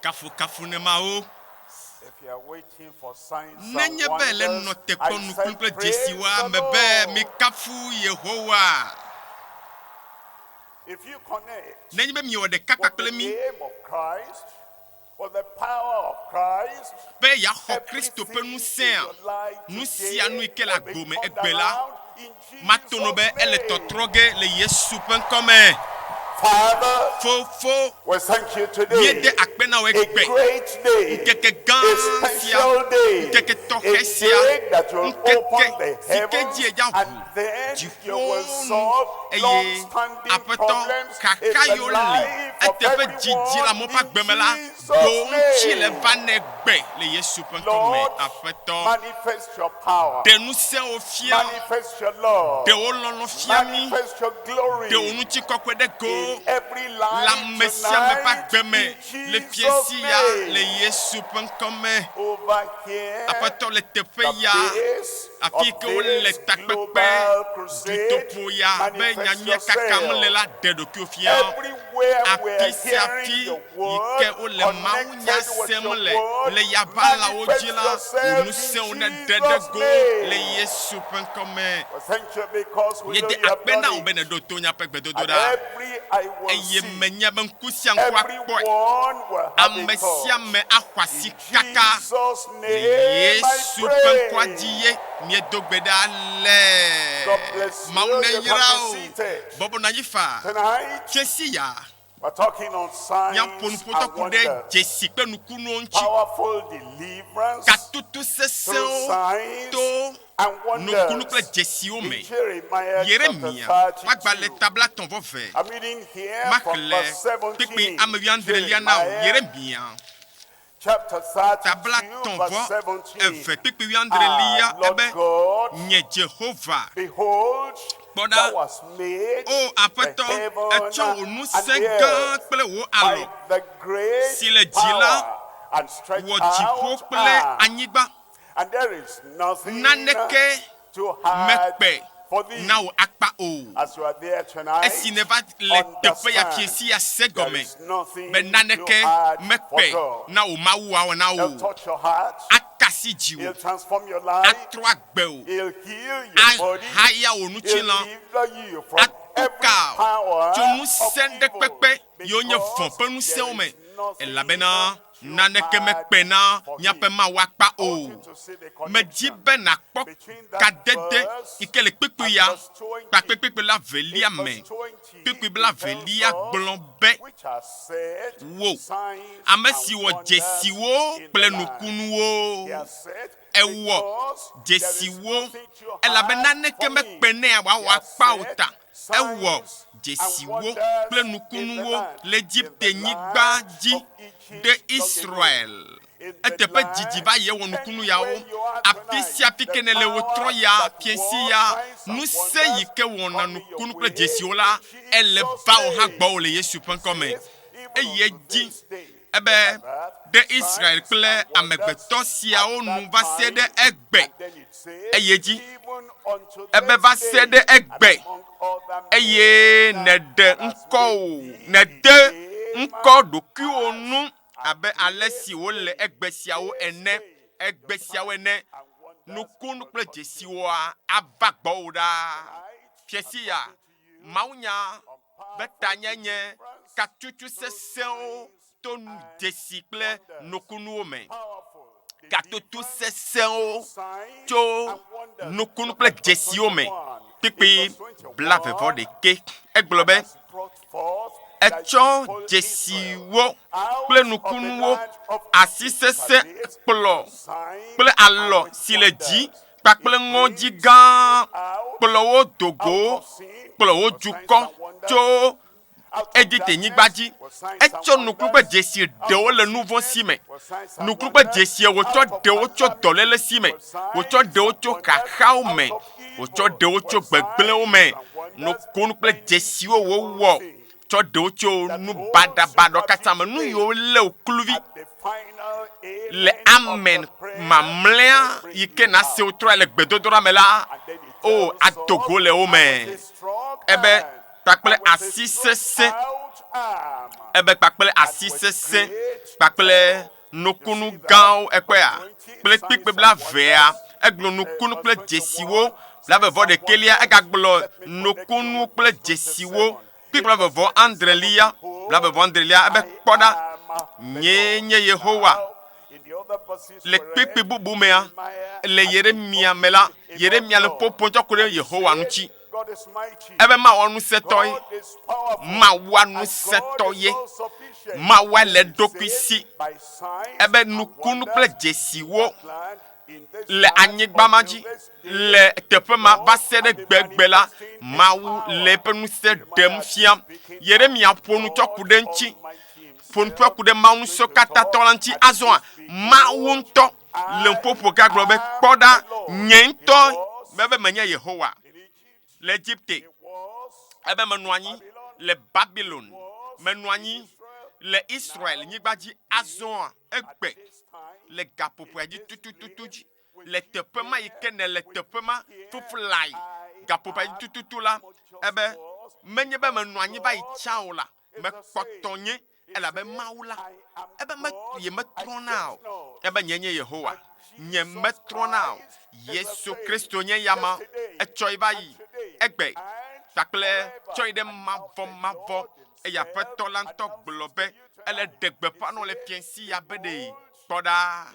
Kafukafu ne Mawu. Nenye be le nɔ te kpɔ nukunu kple dzesiwoa, mebe mikafu Yehowa. Nenye be miewɔ ɖeka kpakple mí be yeaxɔ Kristo ƒe ŋusẽa, nu sia nu yi ke le agbo me egbe la, Mato no be ele tɔtrɔ ge le Yesu ƒe ŋkɔ me. Fofo, míede akpe na wò egbe, ŋkeke gã sia, ŋkeke tɔxɛ sia, ŋkeke si ke dzi èdza ʋu dziƒowo nu eye Aƒetɔ, xaxa yiwo li eteƒe didi le amewo ƒe agbe me la, ɖo ŋuti le va nɛ gbe le Yesu ƒe ŋkɔ me. Aƒetɔ, ɖe ŋusẽwò fia, ɖe wò lɔlɔ̃ fia mí, ɖe wò ŋutikɔkɔe ɖe go le ame sia ame ƒe agbe me le fiẽsi ya le Yesu ƒe ŋkɔ me. Aƒetɔ, le teƒe ya, afi yi ke wole takpekpe dutoƒo ya be nyanyuia kakam le la, ɖe ɖokuiwò fia. Afi sia afi yi ke wole mawunya sem le le yaʋalawo dzi la, wò ŋusẽwo neɖe ɖe go le Yesu ƒe ŋkɔ me. Míede akpe na wò be nèɖo to míaƒe gbedodoɖa, eye menya be ŋku sia ŋku akpɔe. Ame sia ame axɔ asi kaka le Yesu ƒe ŋkɔa dzi ye míedo gbe ɖa le. Mawu neyra wò. Bɔbɔ nɔ anyi faa. Dzesi ya. Míaƒo nu ƒotɔ ku ɖe dzesi kple nukunuwo ŋuti. Katutu sesẽwo to nukunu kple dzesiwo me. Yeremya ƒe agbalẽ ta blaetɔ̃ vɔ eve. Maxlẽ kpukpui ame wuiadrelia na wò. Yeremya ta blaetɔ̃ vɔ eve kpukpui wuiadrelia ebe, Nye Jehova, kpɔ ɖa, O Aƒetɔ, ètsɔ wò ŋusẽ gã kple wò alɔ si le dzi la wɔ dziƒo kple anyigba. Naneke mekpe na wò akpa o. Esi nèva le teƒe ya fiẽsi ya se gɔme be naneke mekpe na wò Mawua o na wò, aka asi dziwò, atrɔ agbe wò, ahaya wò ŋutilã, atu ka wò tso ŋusẽ ɖe kpekpe yiwo nye vɔ̃ ƒe ŋusẽwo me, elabena Naneke mekpe na míaƒe Mawu akpa o. Medi be nàkpɔ kadede yi ke le kpukpui ya kpakple kpukpui blaevelia me. Kpukpui blaevelia gblɔ be, Wò, ame si wɔ dzesiwo kple nukunuwo, èwɔ dzesiwo, elabe naneke mekpe nɛ wòawɔ akpa o ta. Ewɔ dzesiwo kple nukunuwo le Egipte-nyigba dzi ɖe Israel. Eteƒe didi va yi ewɔ nukunu yawo. Afi sia afi ke nèle wòtrɔ ya, fiẽsi ya, ŋusẽ yi ke wɔna nukunu kple dzesiwo la, ele va wò hã gbɔwò le Yesu ƒe ŋkɔ me. Eyi edzi ebe, Ɖe Israel kple amegbetɔ siawo nu va se ɖe egbe. Eyi edzi ebe va se ɖe egbe, eye nèɖe ŋkɔwò, nède ŋkɔ ɖokuiwò nu abe ale si wole egbe siawo ene, egbe siawo ene. Nukunu kple dzesiwoa ava gbɔwò ɖaa. Fiẽsi ya, mawunya be tanye nye katutu sesẽwo to dzesi kple nukunuwo me. Katutu sesẽwo tso nukunu kple dzesiwo me. Kpukpui blaeve-vɔ-ɖekɛ. Egblɔ be, Etsɔ dzesiwo kple nukunuwo, asi sesẽ kplɔ kple alɔ si le dzi kpakple ŋɔdzi gã kplɔ wo do go, kplɔ wo dukɔ tso Egipte-nyigba dzi. Etsɔ nuklu kple dzesi ɖe wo le nu vɔ̃ si me. Nuklu kple dzesie wòtsɔ ɖe wo tso dɔléle si me, wòtsɔ ɖe wo tso xaxawo me, wòtsɔ ɖe wo tso gbegblẽwo me. Nukunu kple dzesiwo wòwɔ tsɔ ɖe wo tso nu baɖabaɖawo katã me, nu yiwo lé wò kluvi le amen mamlɛa yi ke nàse wotrɔe le gbedodoɖa me la, o ado go le wo me. Ebe. Kpakple asi sesẽ, ebe kpakple asi sesẽ, kpakple nukunu gãwo, ekpɔea, kple kpikpe blaevea, egblɔ nukunu kple dzesiwo, blaeve vɔ ɖekɛlia, egagblɔ nukunu kple dzesiwo, kpikpe blaeve vɔ adrelia, blaeve vɔ adrelia, ebe kpɔ ɖa, nyee nye Yehowa. Le kpikpe bubu mea, le Yeremia me la, Yeremia le ƒoƒom tsɔ ku ɖe Yehowa ŋuti. Ebe Mawua ŋusẽtɔ ye. Mawua ŋusẽtɔ ye. Mawua le eɖokui si. Ebe nukunu kple dzesiwo le anyigba ma dzi le teƒe ma va se ɖe gbegbe la, Mawu le eƒe ŋusẽ ɖem fia. Yeremia ƒo nu tsɔ ku ɖe eŋuti. Ƒo nu tsɔ ku ɖe Mawu ŋusẽkatãtɔ la ŋuti. Azɔa, Mawu ŋutɔ le ŋƒoƒo gã gblɔ be, Kpɔ ɖa, nye ŋutɔ mebe menye Yehowa le Egipte, ebe menɔ anyi le Babilon, menɔ anyi le Israel nyigba dzi azɔa egbe le gaƒoƒoa dzi tutututu dzi le teƒe ma yi ke nèle teƒe ma fuflae gaƒoƒoa dzi tututu la, ebe menye be menɔ anyi va yi tsã o la, mekpɔtɔ nye elabe Mawu la, ebe me, yemetrɔna o. Ebe nye nye Yehowa, nye metrɔna o. Yesu Kristo nye yama, etsɔe va yi, egbe, kpakple tsɔe ɖe mavɔmavɔ. Eye Aƒetɔ la ŋutɔ gblɔ be, ele ɖe gbeƒã nɔ le fiẽsi ya be ɖe, kpɔ ɖa.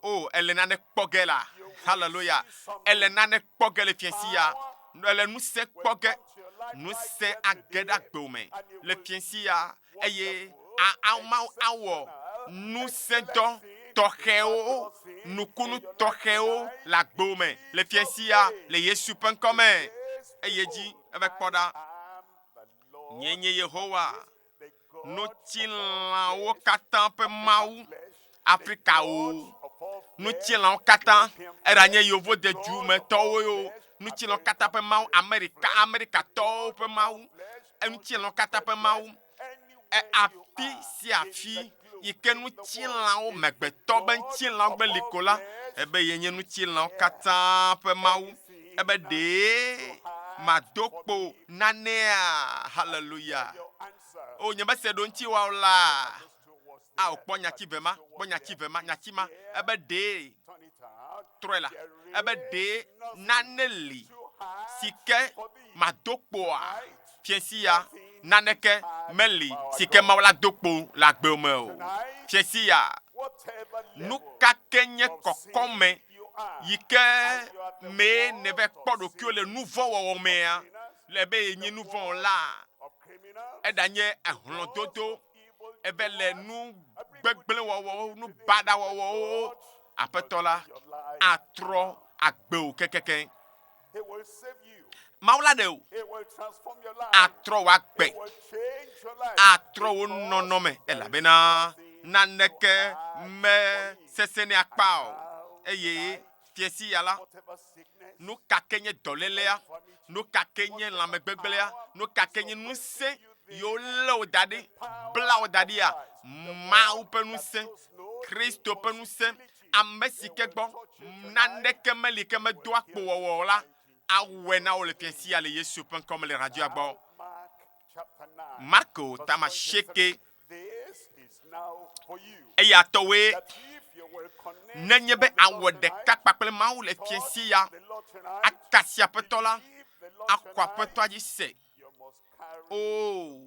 O, ele nane kpɔ ge la. Haleluya. Ele nane kpɔ ge le fiẽsi ya. Ele ŋusẽ kpɔ ge. Ŋusẽ age ɖe agbewò me le fiẽsi ya eye a, a, Mawu awɔ ŋusẽdɔ tɔxɛwo, nukunu tɔxɛwo le agbewò me le fiẽsi ya le Yesu ƒe ŋkɔ me. Eye dzi eve kpɔ ɖa. Nyee nye Yehowa, ŋutilãwo katã ƒe Mawu. Afrika o, ŋutilãwo katã, eɖanye yevodedu me tɔwo o, ŋutilãwo katã ƒe Mawu, Amerika, Amerikatɔwo ƒe Mawu, ŋutilãwo katã ƒe Mawu, e, afi sia afi yi ke ŋutilãwo, megbetɔ be ŋutilãwo gbe li ko la, ebe yenye ŋutilãwo katã ƒe Mawu. Ebe ɖee mado kpo nanea? Haleluya! O, nyemese ɖoŋtsi wa o la. Ao, kpɔ nyati ve ma, kpɔ nyati ve ma, nyati ma. Ebe ɖee, trɔe la. Ebe ɖee nane li si ke mado kpoa? Fiẽsi ya, naneke meli si ke Mawu la do kpo le agbeo me o. Fiẽsi ya, nuka ke nye kɔkɔme yi ke mee nève kpɔ ɖokuiwò le nuvɔ̃wɔwɔ mea, le be yenye nuvɔ̃wɔla, eɖanye ehlɔ̃dodo, eve le nu gbegblẽ wɔwɔwo, nu baɖa wɔwɔwo, Aƒetɔ la atrɔ agbewò kekekeŋ. Mawu la ɖe wò, atrɔ wò agbe, atrɔ wò nɔnɔme, elabena naneke mesesẽ nɛ akpa o. Eye fiẽsi ya la, nu ka ke nye dɔlélea, nu ka ke nye lãmegbegblẽa, nu ka ke nye ŋusẽ yi wolé wò da ɖi, bla wò da ɖia, Mawu ƒe ŋusẽ, Kristo ƒe ŋusẽ, ame si ke gbɔ naneke meli ke medoa kpo wɔwɔ o la, awɔe na wò le fiẽ sia le Yesu ƒe ŋkɔ me le radioa gbɔ. Marko tamasieke eya tɔwoe nenye be awɔ ɖeka kpakple Mawu le fiẽ sia, akasi Aƒetɔ la, akɔ Aƒetɔa dzi se. Oo,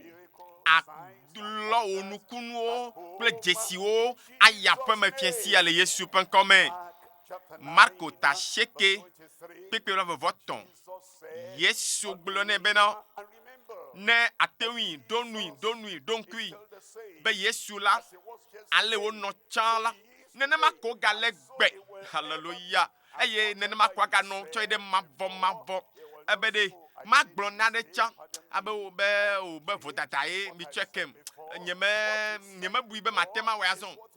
alɔ wò nukunuwo kple dzesiwo ayi aƒeme fiẽ sia le Yesu ƒe ŋkɔ me. Marko ta asieke kpekpe blaeve-vɔ-etɔ̃. Yesu gblɔ nɛ bena, Ne àte ŋui, ɖo nui, ɖo nui, ɖo ŋkui be Yesu la, ale wònɔ tsã la, nenema ko wògale gbe. Haleluya! Eye nenema ko aganɔ tsɔe ɖe mavɔmavɔ. Ebe ɖe magblɔ nane tsã abe wò be o be vodada ye mitsɔe kem. Nyeme nyemebui be mate ŋu awɔe azɔ o.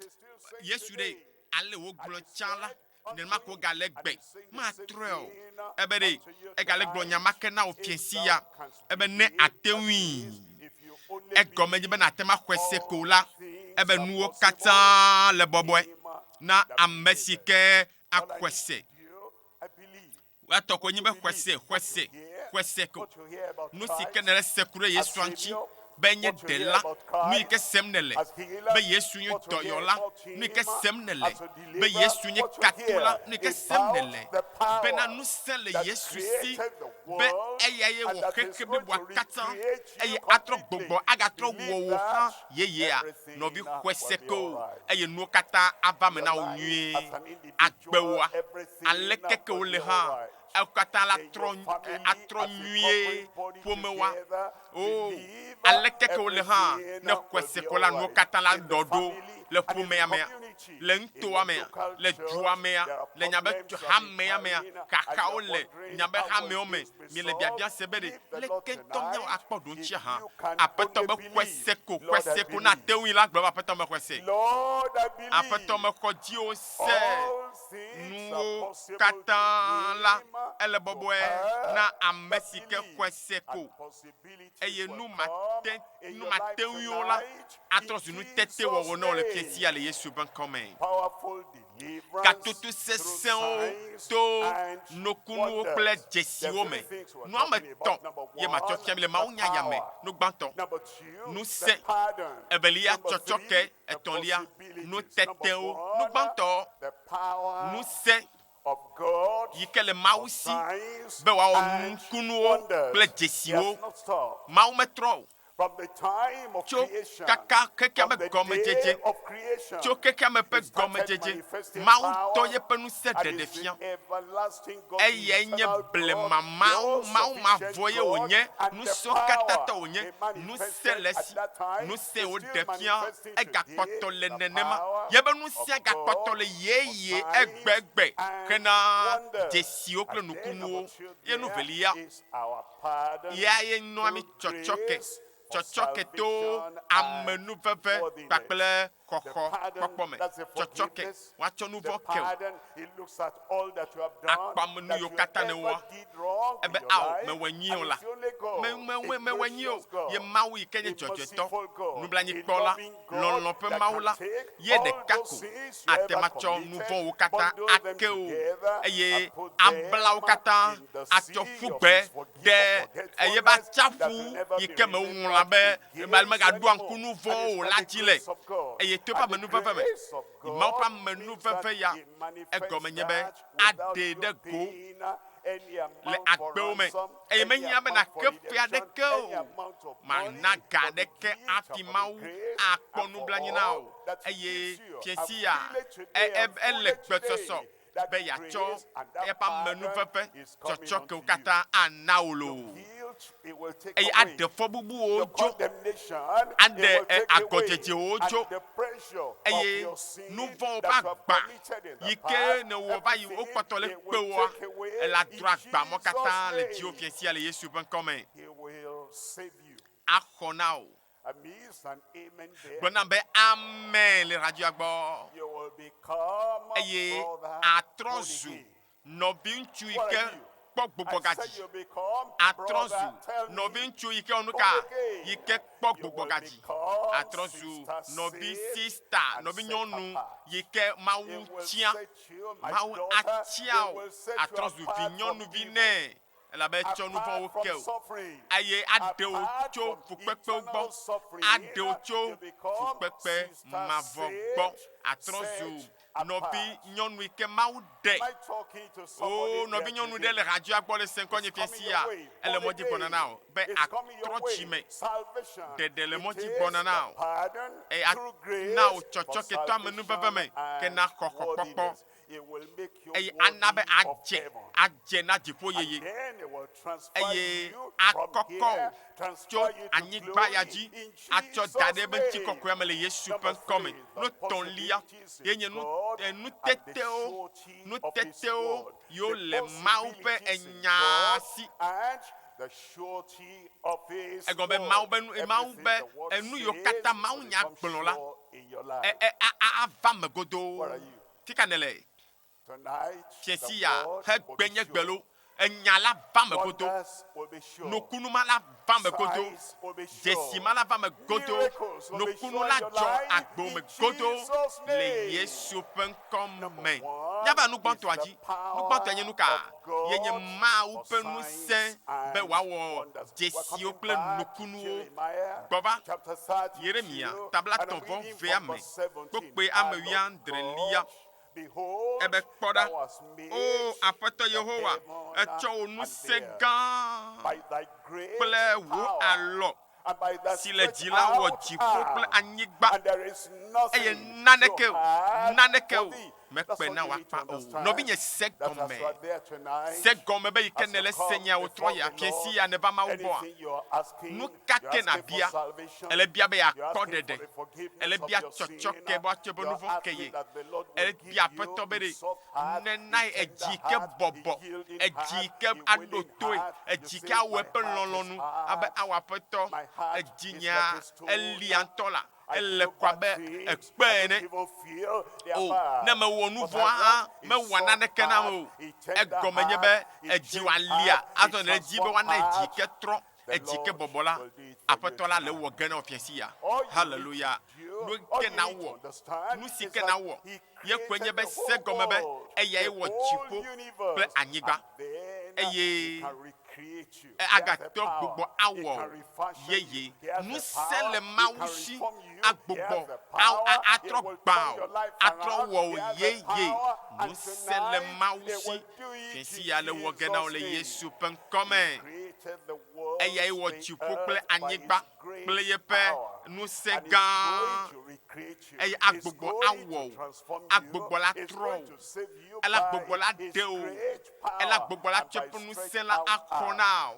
Yesu ɖe ale wògblɔ tsã la, nenema ko wògale gbe. Matrɔe o. Ebe ɖe egale gblɔ nya ma ke na wò fiẽsi ya. Ebe ne àte ŋui, egɔme nye be nàte ŋu axɔe se ko la, ebe nuwo katã le bɔbɔe na ame si ke axɔe se. Etɔ koe nye be xɔe se, xɔe se. Xɔe se ko. Nu si ke nèle se ku ɖe Yesua ŋuti be enye Ɖela, nu yi ke sem nèle be Yesu nye dɔyɔla, nu yi ke sem nèle be Yesu nye katola, nu yi ke sem nèle bena ŋusẽ le Yesu si be eyae wɔ xexe bliboa katã eye atrɔ gbɔgbɔ agatrɔ wɔ wò hã yeyea, nɔvi xɔe se ko eye nuwo katã ava eme na wò nyuie. Agbewoa, aleke ke wole hã, ewo katã la trɔ atrɔ nyuie ƒomewoa. O, aleke ke wole hã, ne xɔe se ko la, nuwo katã la ɖɔ ɖo le ƒomea mea, le nutoa mea, le dua mea, le miabe hamea mea, xaxawo le miabe hamewo me. Miele biabia se be ɖe, leke ŋutɔ míawɔ akpɔ ɖoŋtsia hã? Aƒetɔ be xɔe se ko, xɔe se ko ne àte ŋui la, gblɔ be, Aƒetɔ mexɔe se. Aƒetɔ mexɔ dziwò se. Nuwo katã la, ele bɔbɔe na ame si ke xɔe se ko, eye nu mate, nu mate ŋui o la, atrɔ zu nutetewɔwɔ na wò le fiẽ sia le Yesu ƒe ŋkɔ me. Gatoto sesẽwo to nukunuwo kple dzesiwo me. Nu ame etɔ̃ ye matsɔ fia mi le mawunya ya me. Nu gbãtɔ, ŋusẽ. Evelia, tsɔtsɔke. Etɔ̃lia, nutetewo. Nu gbãtɔ, ŋusẽ yi ke le Mawu si be wòawɔ nukunuwo kple dzesiwo. Mawu metrɔ o. Tso kaka xexea me gɔmedzedze, tso xexea me ƒe gɔmedzedze, Mawu tɔ yeƒe ŋusẽ ɖeɖe fia. Eyae nye blema Mawu, Mawu mavɔ ye wònye, ŋusẽkatãtɔ wònye, ŋusẽ le esi, ŋusẽ wòɖe fia, egakpɔtɔ le nenema. Yeƒe ŋusẽa gakpɔtɔ le yeye egbegbe hena dzesiwo kple nukunuwo. Ye nu velia, ya ye nɔa mí tsɔtsɔke, tsɔtsɔke to amenuveve kpakple xɔxɔ kpɔkpɔ me, tsɔtsɔke, woatsɔ nu vɔ̃ ke wò, akpɔ ame nu yiwo katã nèwɔa, ebe, Ao, mewɔe nyuie o la, me, mewɔe, mewɔe nyuie o. Ye Mawu yi ke nye dzɔdzɔetɔ, nublanuikpɔla, lɔlɔ̃ ƒe Mawu la, ye ɖeka ko ate ŋu atsɔ nu vɔ̃wo katã ake wò, eye abla wo katã atsɔ ƒu gbe ɖe eyeƒe atsiaƒu yi ke me woŋlɔna be megaɖoa ŋku nu vɔ̃wo o la dzi le. Eye to eƒe amenuveve me, Mawu ƒe amenuveve ya, egɔme nye be aɖee ɖe go le agbewo me, eye mehiã be nàke fe aɖeke o. Mana ga aɖeke hafi Mawu akpɔ nublanui na wò. Eye fiẽsi ya, ele gbesɔsɔ be yeatsɔ eƒe amenuveve tsɔtsɔkewo katã ana wò loo, eye aɖe fɔbubuwo dzo, aɖe agɔdzedzewo dzo, eye nu vɔ̃wo ƒe agba yi ke nèwɔ va yi wokpɔtɔ le kpewòa, ele adro agba mɔ katã le dziwò fiẽ sia le Yesu ƒe ŋkɔ me. Axɔ na wò. Gblɔ nam be amen le radioa gbɔ. Eye atrɔ zu nɔviŋutsu yi ke kpɔ gbugbɔgadzi. Atrɔ zu nɔviŋutsu yi ke wɔ nu ka? Yi ke kpɔ gbugbɔgadzi. Atrɔ zu nɔvi sista, nɔvinyɔnu yi ke Mawu tia. Mawu atia wò. Atrɔ zu vinyɔnuvi nɛ. Elabe etsɔ nu vɔ̃wo ke wò, eye aɖe wò tso fukpekpewo gbɔ, aɖe wò tso fukpekpe mavɔ gbɔ. Atrɔ zu nɔvinyɔnu yi ke Mawu ɖe. Oo, nɔvinyɔnu ɖe le radioa gbɔ le se ŋkɔ nye fiẽ sia. Ele mɔ dzi gbɔna na wò be atrɔ dzi me. Ɖeɖe le mɔ dzi gbɔna na wò. Eye ana wò tsɔtsɔke to amenuveve me ke na xɔxɔkpɔkpɔ. eye ana be adze, adze na dziƒo yeye, eye akɔkɔ wò tso anyigba ya dzi atsɔ da ɖe eƒe ŋutikɔkɔea me le Yesu ƒe ŋkɔ me. Nu etɔ̃lia ye nye nu, nutetewo, nutetewo yiwo le Mawu ƒe Enyaa si. Egɔme be Mawu be nu, Mawu be enu yiwo katã Mawunya gblɔ la, e, e, a, a, ava me godoo. Fika nèle? Fiẽ sia hegbe nye gbe lo. Enya la va me godo. Nukunu ma la va me godo. Dzesi ma la va me godo. Nukunu la dzɔ agbo me godo le Yesu ƒe ŋkɔ me. Míava nu gbãtɔa dzi. Nu gbãtɔa nye nu ka? Ye nye Mawu ƒe ŋusẽ be wòawɔ dzesiwo kple nukunuwo. Gbɔ va Yeremya tablatɔ̃ vɔ vea me kpokpui ame wuiadrelia. Ebe, Kpɔ ɖa, Oo Aƒetɔ Yehowa, ètsɔ wò ŋusẽ gã kple wò alɔ si le dzi la wɔ dziƒo kple anyigba, eye naneke o, naneke o, mekpe na wò akpa o. Nɔvinye, se gɔme. Se gɔme be yi ke nèle se nya wòtrɔ yi afia si ya nèva Mawu gbɔa, nu ka ke nàbia? Èle bia be yeakpɔ ɖeɖe. Èle bia tsɔtsɔke be woatsɔ eƒe nu vɔ̃ ke ye. Èle bia Aƒetɔ be ɖe nena ye edzi ke bɔbɔ, edzi ke aɖo toe, edzi ke awɔ eƒe lɔlɔ̃nu abe ao Aƒetɔ, edzinyea elia ŋutɔ la, ele ko abe ekpe ene. O, ne mewɔ nu vɔ̃a hã, mewɔa naneke nam o. Egɔme nye be edzi wòalia, azɔ nèle edzi be woana edzi ke trɔ. Edzi ke bɔbɔ la, Aƒetɔ la le ewɔ ge na wò fiasi ya. Haleluya! Nu ke nawɔ, nu si ke nawɔ, ye koe nye be se gɔme be eyae wɔ dziƒo kple anyigba, eye agatrɔ gbugbɔ awɔ wò yeye. Ŋusẽ le Mawu si agbugbɔ atrɔ gbã wò, atrɔ wɔ wò yeye. Ŋusẽ le Mawu si. Fiasi ya le wɔ ge na wò le Yesu ƒe ŋkɔ me. Eyae wɔ dziƒo kple anyigba kple yeƒe ŋusẽ gã. Eye agbugbɔ awɔ wò. Agbugbɔ la trɔ wò. Ele agbugbɔ la ɖe wò. Ele agbugbɔ la tsɔ eƒe ŋusẽ la axɔ na wò.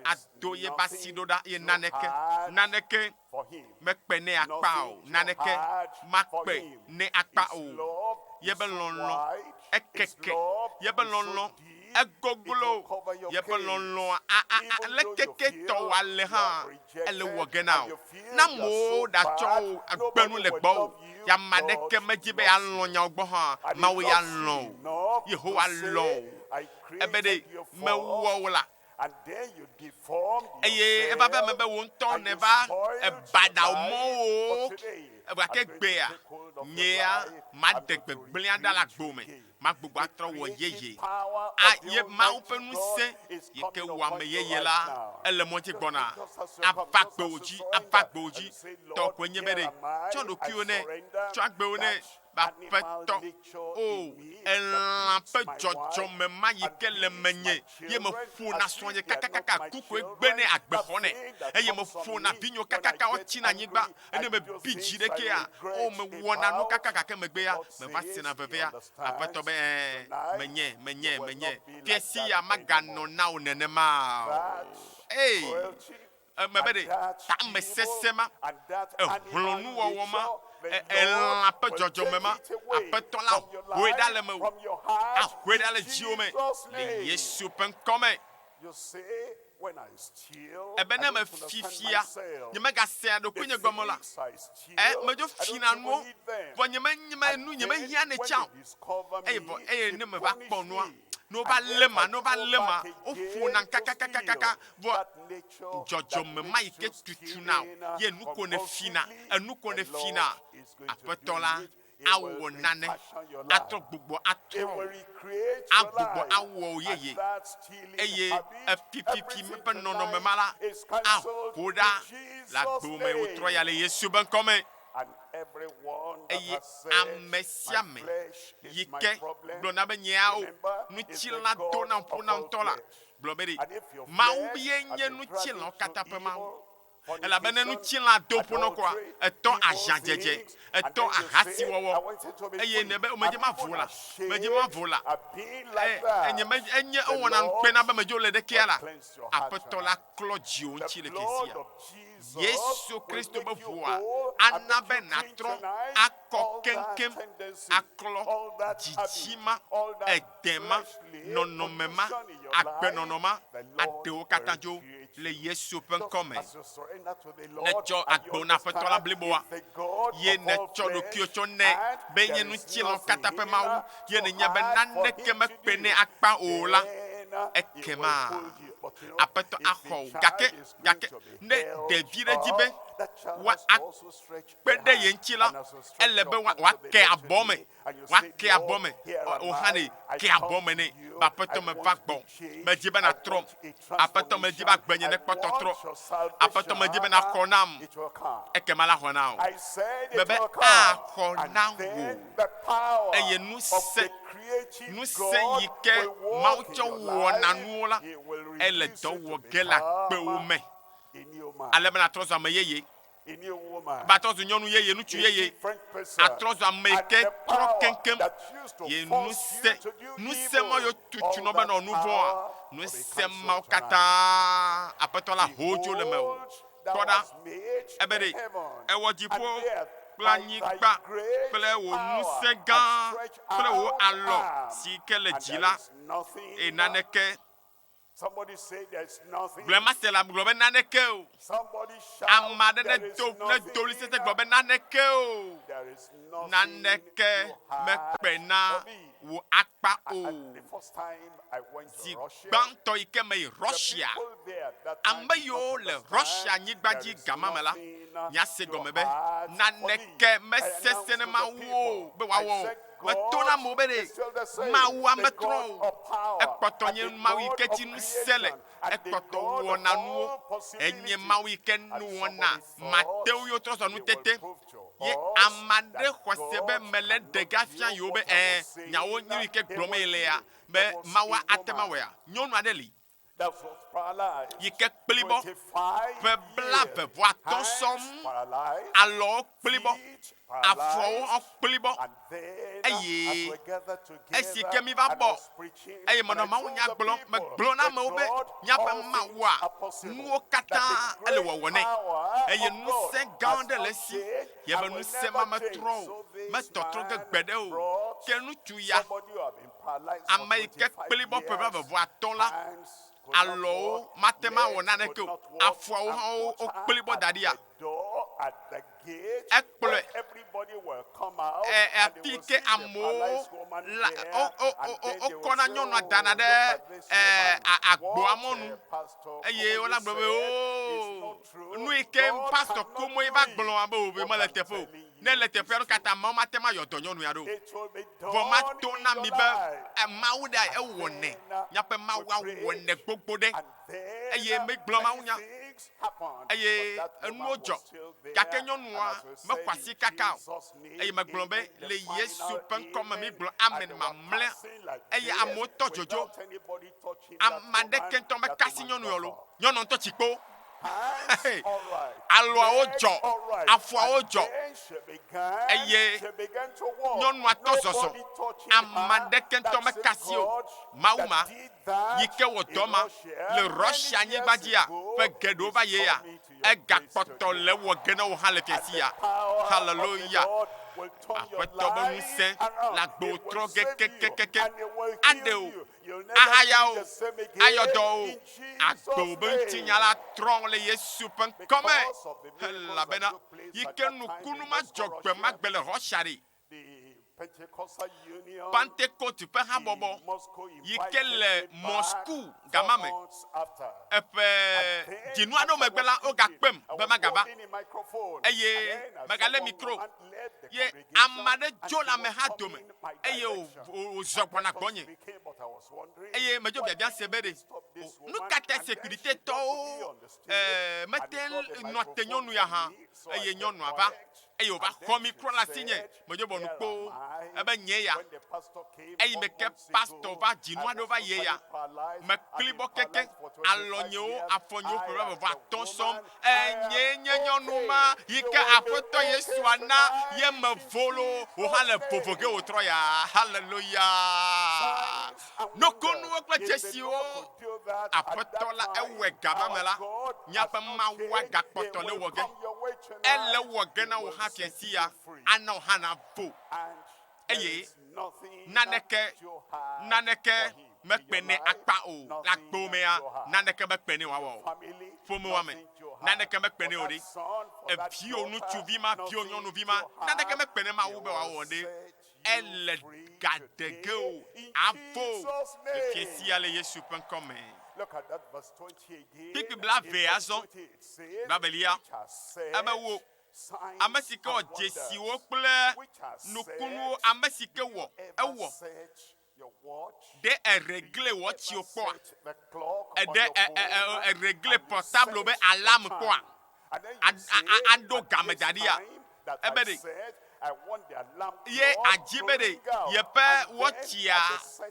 Ado yeƒe asi ɖo ɖa eye naneke, naneke mekpe nɛ akpa o, naneke makpe nɛ akpa o. Yebe lɔlɔ̃ ekeke, yebe lɔlɔ̃ egoglo, yebe lɔlɔ̃a a a a leke ke tɔ wòale hã, ele wɔ ge na wò. Ne amewo ɖatsɔ wò agbe nu le gbɔwò, ye ame aɖeke medi be yealɔ̃ nyawo gbɔ hã, Mawu ya lɔ̃ wò. Yehowa lɔ̃ wò. Ebe ɖe mewɔ wò la, Eye eva va eme be wò ŋutɔ nèva ebaɖa wò mɔwo, gake egbea, nyea maɖe gbegblẽa ɖa le agbo me, magbugbɔ atrɔ wɔ yeye. A, ye Mawu ƒe ŋusẽ yi ke wɔ ame yeye la, ele mɔ dzi gbɔna. Ava gbewò dzi, ava gbewò dzi. Tɔ koe nye be ɖe, tsɔ ɖokuiwò nɛ, tsɔ agbewò nɛ. Aƒetɔ, o, elã ƒe dzɔdzɔme ma yi ke le menye, ye meƒona srɔ̃nye kakakaka, ku koe gbenɛ agbe xɔnɛ, eye meƒona vinyewo kakaka wotsina anyigba, ene mebi dzi ɖekɛa, o, mewɔna nu kaka gake megbea, meva sena vevea. Aƒetɔ be, Ɛ̃, menye, menye, menye. Fiasi ya maganɔ na wò nenema o. Ei! Eme be ɖe tamesesẽ ma, ehlɔ̃nuwɔwɔ ma, elã ƒe dzɔdzɔme ma, Aƒetɔ la hoe ɖa le mewò, ahoe ɖa le dziwò me, le Yesu ƒe ŋkɔ me. Ebe ne mefi fia, nyemegasea ɖokuinye gɔme o la, e, medzo fina nuwo, vɔ nyeme, nyeme, nu nyemehiã nɛ tsã o. Eye vɔ, eye ne meva kpɔ nua, ne wova lé ma, ne wova lé ma, woƒonam kakakakakaka, vɔ dzɔdzɔme ma yi ke tutuna o, ye nu ko nèfina, enu ko nèfina. Aƒetɔ la awɔ nane, atrɔ gbugbɔ atrɔ wò, agbugbɔ awɔ wò yeye, eye efififi ƒe nɔnɔme ma la aho ɖa le agbo me wòtrɔ ya le Yesu ƒe ŋkɔ me. Eye ame sia ame yi ke gblɔna be nyea o, ŋutilã dona ƒona ŋutɔ la, gblɔ be ɖe Mawu ye nye ŋutilãwo katã ƒe Mawu. Elabe ne ŋutilã do ƒonɔ koa, etɔ ahiãdzedze, etɔ ahasiwɔwɔ, eye ne be medze mavo la, medze mavo la, e, enye me, enye ewɔna ŋukpe na be medzo le ɖekea la, Aƒetɔ la klɔ dziwò ŋuti le fiasia. Yesu Kristo be ʋua ana be nàtrɔ akɔ keŋkeŋ, aklɔ dzidzi ma, ede ma, nɔnɔme ma, agbenɔnɔ ma, aɖe wo katã dzo le Yesu ƒe ŋkɔ me. Nètsɔ agbewo na Aƒetɔ la bliboa, ye nètsɔ ɖokuiwò tsɔ nɛ be yenye ŋutilãwo katã ƒe Mawu, ye nènya be naneke mekpe nɛ akpa o la. Ekema Aƒetɔ axɔ wò. Gake, gake ne ɖevi ɖe di be woakpe ɖe ye ŋuti la, ele be wòake abɔ me. Woake abɔ me. Wò hã ɖe, ke abɔ me nɛ. Be Aƒetɔ meva gbɔ. Medi be nàtrɔm. Aƒetɔ medi be agbenye nekpɔ tɔtrɔ. Aƒetɔ medi be nàxɔ nam. Ekema la xɔ na wò. Mebe axɔ na wò. Eye ŋusẽ, ŋusẽ yi ke Mawu tsɔ wɔna nuwo la, ele dɔ wɔ ge le agbewò me. Ale be nàtrɔ zu ame yeye. Be atrɔ zu nyɔnu yeye, ŋutsu yeye. Atrɔ zu ame yi ke trɔ keŋkeŋ. Ye ŋusẽ, ŋusẽ ma yiwo tutunɔ be nɔ nu vɔ̃a, ŋusẽ mawo katã Aƒetɔ la ho dzo le mewò. Kpɔ ɖa, ebe ɖe èwɔ dziƒo kple anyigba kple wò ŋusẽ gã kple wò alɔ si ke le dzi la, eye naneke Gblɔe mase la gblɔ be naneke o. Ame aɖe nedo nedo ɣli sesẽ gblɔ be naneke o. Naneke mekpe na wò akpa o. Zi gbãtɔ yi ke meyi Russia, ame yiwo le Russia nyigba dzi gama me la, miase gɔme be naneke mesesẽ ne Mawu o be wòawɔ o. Meto na amewo be ɖe Mawua metrɔ o. Ekpɔtɔ nye Mawu yi ke dzi ŋusẽ le. Ekpɔtɔ wɔna nuwo. Enye Mawu yi ke nuwɔna mateŋu ye wotrɔ zɔ nutete. Ye ame aɖe xɔ se be mele ɖe ge afia yewo be ɛ̃, nyawo nu yi ke gblɔm yelea be Mawua ate ŋu awɔea? Nyɔnu aɖe li yi ke kplibɔ ƒe 35 sɔŋ, alɔwo kplibɔ, afɔwo hã kplibɔ, eye esi ke míva bɔ, eye menɔ mawunya gblɔm, megblɔ na amewo be míaƒe Mawua, nuwo katã ele wɔwɔ nɛ, eye ŋusẽ gã aɖe le esi, ye be ŋusẽ ma metrɔ o, metɔtrɔ ge gbeɖe o. Ke ŋutsu ya, Ame yi ke kplibɔ ƒe 35 la, alɔwo mate ŋu awɔ naneke o, afɔawo hã wokplibɔ da ɖia? Ekplɔe e afi yi ke amewo la wo wo wo wokɔna nyɔnua dana ɖe e agboa mɔnu eye wola gblɔ be oo nu yi ke pastɔ Komoe va gblɔa be o be mele teƒe o. Ne ele teƒea nu ka ta Mawu mate ŋu ayɔ dɔ nyɔnu ya ɖo? Vɔ mato na mi be Mawu ɖe ewɔnɛ, míaƒe Mawua wɔnɛ gbogbo ɖe. Eye megblɔ mawunya, eye enuwo dzɔ. Gake nyɔnua mexɔ asi kaka o. Eye megblɔ be, Le Yesu ƒe ŋkɔ me migblɔ amen mamlɛa. Eye amewo tɔ dzodzo. Ame aɖeke ŋutɔ meka asi nyɔnu ya o lo. Nyɔnua ŋutɔ tsi kpo. Alɔawo dzɔ, afɔawo dzɔ, eye nyɔnua tɔ zɔzɔ. Ame aɖeke ŋutɔ meka asi o. Mawu ma yi ke wɔ dɔ ma le Russia nyigba dzia ƒe geɖewo va yi ya, egakpɔtɔ le ewɔ ge na wò hã le fiasi ya. Haleluya! Aƒetɔ be ŋusẽ le agbewo trɔ ge keŋkeŋkeŋ. Aɖe wò ahaya o, ayɔ dɔ o, agbe wò be ŋutinya la trɔ le Yesu ƒe ŋkɔ me, elabena yi ke nukunu ma dzɔ gbe ma gbe le Russia ɖi. Pantekote ƒe habɔbɔ yi ke le Moscou gama me. Eƒe dzinu aɖewo megbe la, wogakpem be magava eye megalé mikro. Ye ame aɖe dzo le ameha dome eye wòzɔ gbɔna gbɔnye. Eye medzo biabia se be ɖe, nu ka tae sekuritetɔwo mete nɔ te nyɔnu ya hã? Eye nyɔnua va eye wòva xɔ mikro le asinye. Medzo bɔ nu kpoo ebe nye ya. Eyi me ke pastɔ va dzinu aɖewo va ye ya. Mekplibɔ keke, alɔnyewo, afɔnyewo ƒe 35 sɔm. Enyee nye nyɔnu ma yi ke Aƒetɔ Yesua na ye mevo loo, wò hã le vovo ge wòtrɔ ya. Haleluya! Nukunuwo kple dzesiwo Aƒetɔ la ewɔe gama me la, míaƒe Mawua gakpɔtɔ le ewɔ ge. Ele ewɔ ge na wò hã fiẽsi ya, ana wò hã nàvo. Eye naneke, naneke mekpe nɛ akpa o. Le agbewo mea, naneke mekpe nɛ wòawɔ o. Ƒomewoa me, naneke mekpe nɛ o ɖe. Eviwò ŋutsuvi ma, viwò nyɔnuvi ma, naneke mekpe ne Mawu be wòawɔ ɖe. Ele ga ɖe ge o. Avo le fiẽ sia le Yesu ƒe ŋkɔ me. Kpukpui blaeve azɔ, blaevelia, ebe wò, ame si ke wɔ dzesiwo kple nukunuwo, ame si ke wɔ, ewɔ ɖe eregle wɔtsiwo kpɔa? Eɖe eregle portable be alarm kpɔa? Aɖo game da ɖia? Ebe ɖe ye adzi be ɖe yeƒe wɔtsia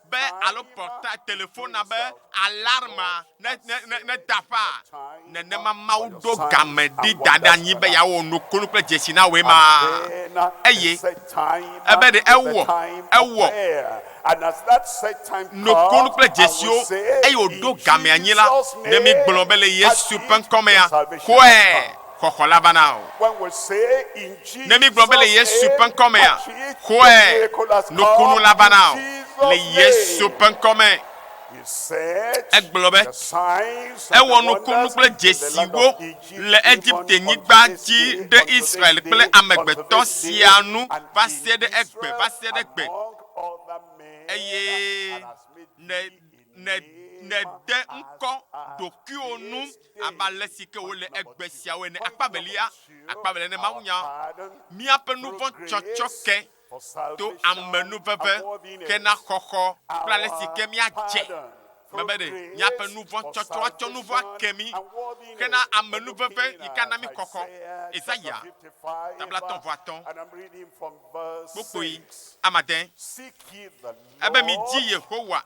be alo porta telefona be alarma ne ne ne ne da ƒea? Nenema Mawu ɖo game ɖi da ɖe anyi be yeawɔ nukunu kple dzesi na wòe ma. Eye ebe ɖe ewɔ ewɔ nukunu kple dzesiwo eye wòɖo game anyi la, ne mígblɔ be le Yesu ƒe ŋkɔ mea, kɔe xɔxɔ la va na wò. Ne mígblɔ be le Yesu ƒe ŋkɔ mea, kɔe nukunu la va na wò. Le Yesu ƒe ŋkɔ me. Egblɔ be, Ewɔ nukunu kple dzesiwo le Egipte-nyigba dzi ɖe Israel kple amegbetɔ sia nu va se ɖe egbe, va se ɖe egbe, eye nède ŋkɔ ɖokuiwò nu abe ale si ke wole egbe siawo ene. Akpa evelia, akpa evelia ne mawunya, míaƒe nu vɔ̃ tsɔtsɔ ke to amenuveve hena xɔxɔ kple ale si ke míadze me be ɖe míaƒe nu vɔ̃ tsɔtsɔ atsɔ nu vɔ̃ ake mí hena amenuveve yi ke ana mí xɔxɔ. Yesaya ta 35 kpukpui amade ebe, Midi Yehowa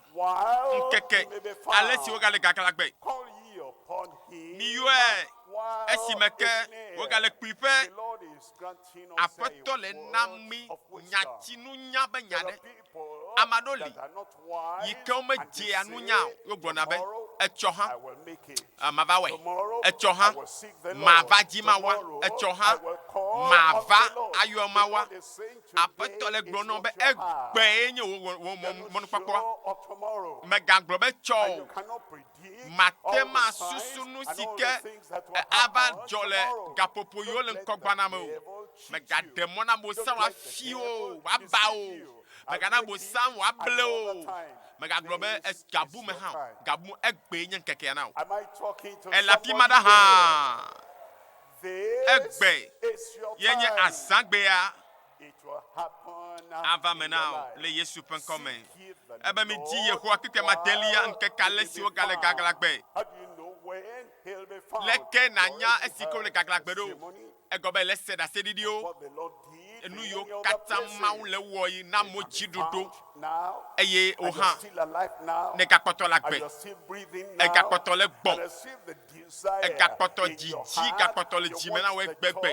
ŋkeke ale si wogale gaglãgbe. Miyɔe esime ke wogale kpuiƒe. Aƒetɔ le na mí nyatinunya be nya ɖe. Ame aɖewo li yi ke womedzea nunya o. Wogblɔna be, Etsɔ hã, mava wɔe. Etsɔ hã, mava dzi mawa. Etsɔ hã, mava ayɔ mawa. Aƒetɔ le gblɔ na wo be, Egbee nye wò mɔnukpɔkpɔa. Mègagblɔ be etsɔ o. Mate ŋu asusu nu si ke ava dzɔ le gaƒoƒo yiwo le ŋkɔgbea na me o. Mègaɖe mɔ na Abosam wòafi wò o, wòaba wò o. Mègana Abosam wòable wò o. Mègagblɔ be, Gabu me hã o. Gabu me, egbee nye ŋkekea na wò. Èle afi ma ɖa hã. Egbe ye nye azãgbea. Ava me na wò le Yesu ƒe ŋkɔ me. Ebe midi Yehowa kpekpe madelia ŋkeke ale si wogale gaglãgbe. Leke nànya esi ke wole gaglãgbe ɖo? Egɔme be le se ɖaseɖiɖiwo, enu yiwo katã Mawu le wɔ yi na amewo dziɖuɖu, eye wò hã nègakpɔtɔ le agbe, ègakpɔtɔ le gbɔ̃. Egakpɔtɔ dzidzi gakpɔtɔ le dzi me na wò egbegbe.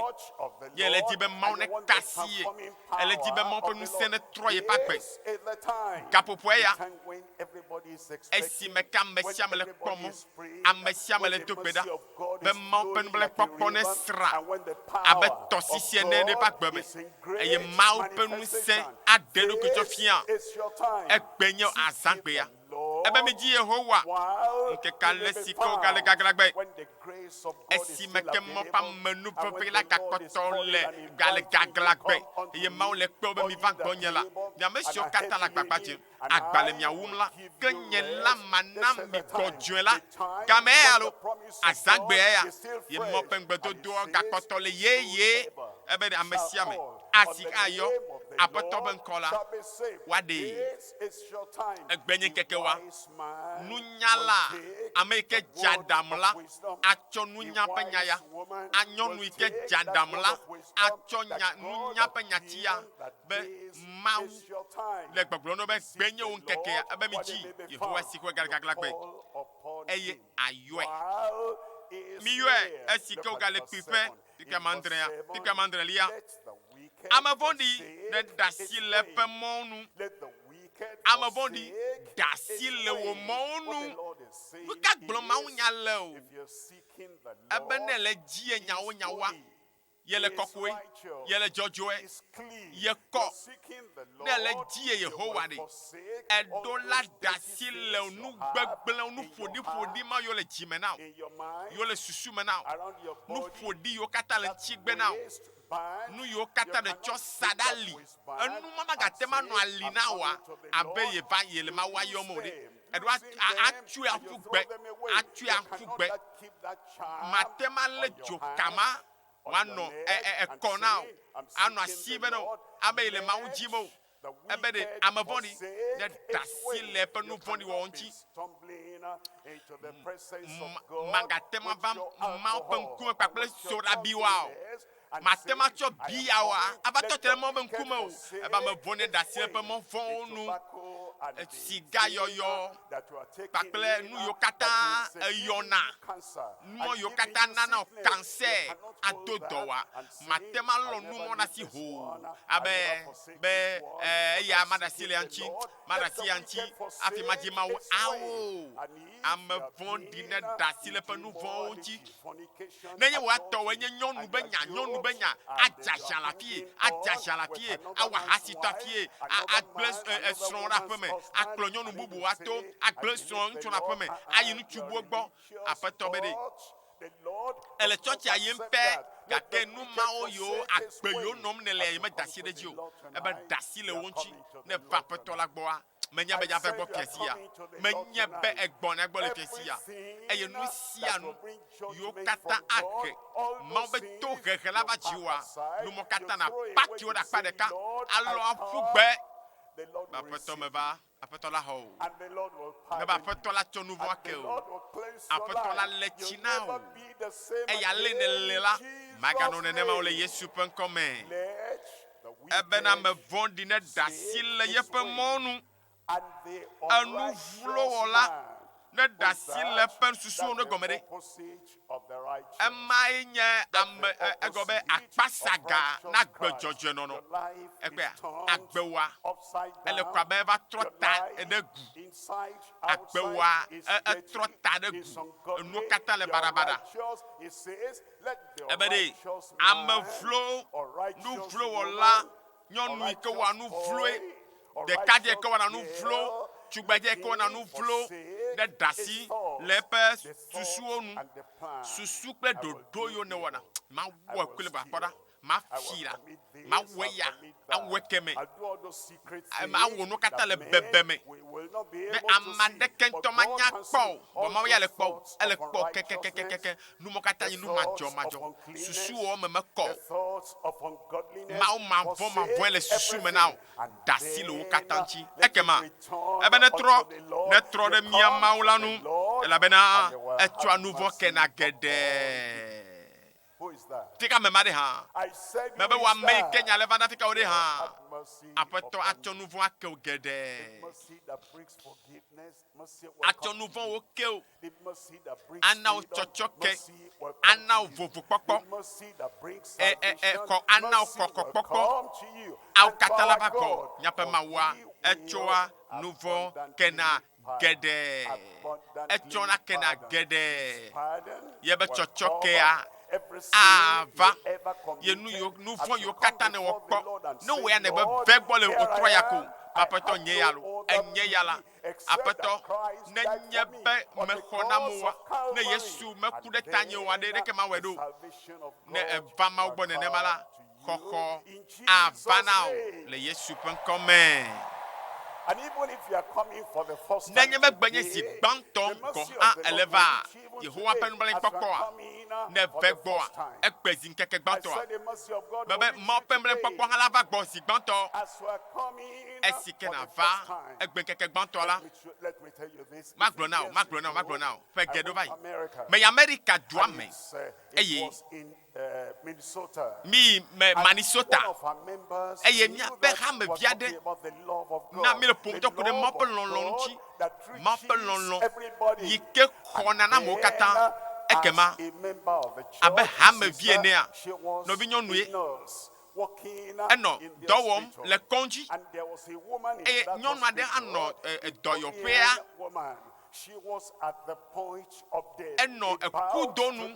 Ye ele di be Mawu neka asi ye. Ele di be Mawu ƒe ŋusẽ netrɔ yeƒe agbe. Gaƒoƒo eya, esime ke ame sia ame le kpɔ mɔ, ame sia ame le do gbe ɖa be Mawu ƒe nublanuikpɔkpɔ nesra abe tɔsisi ene ɖe eƒe agbe me, eye Mawu ƒe ŋusẽ aɖe eɖokui tsɔ fia. Egbe nye azãgbea. Ebe midzi Yehowa ŋkeke ale si ke wogale gaglãgbe, esime ke Mawu ƒe amenuveve la gakpɔtɔ le gale gaglãgbe, eye Mawu le kpewò be miva gbɔnye la, mi ame siwo katã le agbagba dzem, agba le mia wum la, ke nye la mana mi gbɔdzɔe la. Game eya alo azãgbe eya ye Mawu ƒe ŋugbedodoa gakpɔtɔ le yeye, ebe ɖe ame sia ame asi ayɔ Aƒetɔ ƒe ŋkɔ la, woaɖee. Egbe nye ŋkeke wa. Nunyala, ame yi ke dze aɖaŋu la, atsɔ nunya ƒe nya ya. Anyɔnu yi ke dze aɖaŋu la, atsɔ nya, nunya ƒe nyati ya be Mawu le gbɔgblɔm na wo be, Gbe nye wò ŋkeke ya, ebe midzi Yehowa si ƒe gaglaglagbe, eye ayɔe. Miyɔe esi ke wogale kpuiƒe, kpukpui amadrea, kpukpui amadrelia. Ame vɔ̃ɖi neɖe asi le eƒe mɔwo nu. Ame vɔ̃ɖi, ɖe asi le wò mɔwo nu. Nu ka gblɔm mawunya le o? Ebe ne èle edzi nyawo-nyawoa, yele kɔkɔe, yele dzɔdzɔe, yekɔ. Ne èle edzi Yehowa ɖe, èɖo la ɖe asi le nu gbegblẽwo, nu ƒoɖiƒoɖi ma yiwo le dzime na wò, yiwo le susu me na wò, nu ƒoɖi yiwo katã le ŋutigbe na wò. Nu yiwo katã nètsɔ sa ɖe ali, enu ma magate ŋu anɔ ali na wòa abe yeva yele Mawua yɔm o ɖe. Èɖo atsoe aƒu gbe, atsoe aƒu gbe. Mate ŋu alé dzoka ma wòanɔ ekɔ na wò, anɔ asi be ne wò abe yele Mawu dim o. Ebe ɖe ame vɔ̃ɖi ne ɖe asi le eƒe nu vɔ̃ɖi wɔwɔ ŋuti, magate ŋu ava Mawu ƒe ŋkume kpakple soɖabiwoa o. Mate ŋu atsɔ biyawoa ava tɔ te ɖe Mawu ƒe ŋkume o. Ebe ame vɔ̃ɖi ne ɖe asi le eƒe mɔ vɔ̃wo nu, sigayɔyɔ kpakple nu yiwo katã eyɔna, numɔ yiwo katã nana wò kansɛ ado dɔwòa, Mate ŋu alɔ nu mɔ ɖe asi hoo abe be eya maɖe asi le ya ŋuti, maɖe asi ya ŋuti hafi madzi Mawu. Ao, ame vɔ̃ɖi neɖe asi le eƒe nu vɔ̃wo ŋuti. Nenye wò atɔwòe nye nyɔnu be nya, nyɔnu be nya, adze ahiã le afie, adze ahiã le afie, awɔ ahasitɔ afie, agblẽ srɔ̃ ɖe aƒeme, akplɔ nyɔnu bubu ato, agblẽ srɔ̃ ŋutsu ɖe aƒeme, ayi ŋutsu buwo gbɔ. Aƒetɔ be ɖe. Ele tsɔtsia yim pɛ, gake nu mawo yiwo agbe yiwo nɔm nèlea yi meda asi ɖe edzi o. Ebe ɖe asi le wo ŋuti. Ne èva Aƒetɔ la gbɔa, menya be yeava egbɔ fiẽ sia. Menye be egbɔna egbɔ le fiẽ sia. Eye nu sia nu yiwo katã ahe Mawu be tohehe la va dziwòa, nu mawo katã nàpaki wo ɖe akpa ɖeka alɔ aƒu gbe be Aƒetɔ meva. Aƒetɔ la xɔ wò. Nebe Aƒetɔ la tsɔ nu vɔ̃ ake wò. Aƒetɔ la le tsi na wò. Eya ale nèle la, maganɔ nenema o le Yesu ƒe ŋkɔ me. Ebena ame vɔ̃ɖi neɖe asi le yeƒe mɔ nu. Enu vlo wɔla neɖe asi le eƒe susuwo nu egɔme ɖe? Emae nye ame egɔme be akpasaga na agbe dzɔdzɔe nɔnɔ. Ekpɔea? Agbewoa, ele ko abe eva trɔ ta ɖe gu. Agbewoa, etrɔ ta ɖe gu. Enuwo katã le baɖabaɖa. Ebe ɖe ame vlo, nu vlo wɔla, nyɔnu yi ke wɔa nu vloe, ɖekadze yi ke wɔna nu vlo, tugbedze yi ke wɔna nu vlo ɖe ɖasi le eƒe susuwo nu, susu kple ɖoɖo yiwo nèwɔna. Mawɔ kple ba kpɔ ɖa, mafi la, mawɔ eya, awɔ ekeme, mawɔ nuwo katã le bebeme be ame aɖeke ŋutɔ manya kpɔ o. Vɔ Mawu ya le kpɔ o, ele kpɔ kekekekeke. Nu mawo katã nye nu madzɔmadzɔ. Susuwò me mekɔ o. Mawu mavɔ̃mavɔ̃e le susu me na wò. Ɖe asi le wo katã ŋuti. Ekema ebe netrɔ, netrɔ ɖe mía Mawu la ŋu, elabena etsɔa nu vɔ̃ kena geɖe. Fika ame ma ɖe hã. Mebe wò ame yi ke nya le va na fika wò ɖe hã. Aƒetɔ atsɔ nu vɔ̃ ake wò geɖe. Atsɔ nu vɔ̃wo ke wò. Ana wò tsɔtsɔke. Ana wò vovokpɔkpɔ. E, e, e, kɔ, ana wò kɔkɔkpɔkpɔ. Awo katã la va gbɔ. Míaƒe Mawua, etsɔa nu vɔ̃ kena geɖe. Etsɔna kena geɖe. Yebe tsɔtsɔkea ava. Ye nu yiwo, nu vɔ̃ yiwo katã nèwɔ kpɔ, ne wò ya nègbe ve gbɔ le wòtrɔ ya ko. Aƒetɔ, nye ya lo, enye ya la. Aƒetɔ, nenye be mexɔ nam oa, ne Yesu meku ɖe tanye oa ɖe, ɖeke mawɔe ɖo? Ne èva Mawu gbɔ nenema la, xɔxɔ ava na wò le Yesu ƒe ŋkɔ me. Nenye be gbe nye zi gbãtɔ gɔ̃ hã èle va Yehowa ƒe nublanuikpɔkpɔa, ne ève gbɔa, egbe zi ŋkeke gbãtɔa. Mebe Mawu ƒe nublanuikpɔkpɔ hã la va gbɔ zi gbãtɔ. Esi ke nàva egbe ŋkeke gbãtɔa la, magblɔ na wò, magblɔ na wò, magblɔ na wò, ƒe geɖewo va yi. Meyi Amerika dua me eye Míyi Minnesota, eye míaƒe hamevi aɖe na míele ƒometɔ ku ɖe Mawu ƒe lɔlɔ̃ ŋuti, Mawu ƒe lɔlɔ̃ yi ke xɔna na amewo katã. Ekema abe hamevi enea, nɔvinyɔnue enɔ dɔ wɔm le kɔdzi, eye nyɔnu aɖe hã nɔ dɔyɔƒea. Enɔ ekudo nu.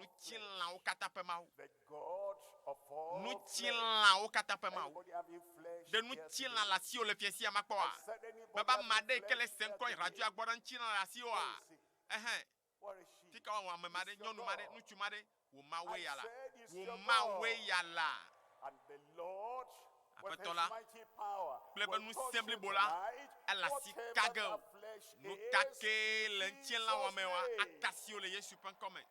Ŋutilãwo katã ƒe Mawu. The God Ŋutilãwo katã ƒe Mawu. Ɖe ŋutilã le asiwò le fiẽ sia makpɔa? Mebe ame aɖe yi ke le se ŋkɔ yi radioa gbɔ ɖe ŋutilã le asiwòa? Ɛhɛ. Fika woawɔ ame ma ɖe, nyɔnu ma ɖe, ŋutsu ma ɖe? Wò Mawue ya la. Wò Mawue ya la. Aƒetɔ la kple eƒe ŋusẽ blibo la, ele asi ka ge o. Nu ka kee le ŋutilã wɔmee oa, aka asiwò le Yesu ƒe ŋkɔ me.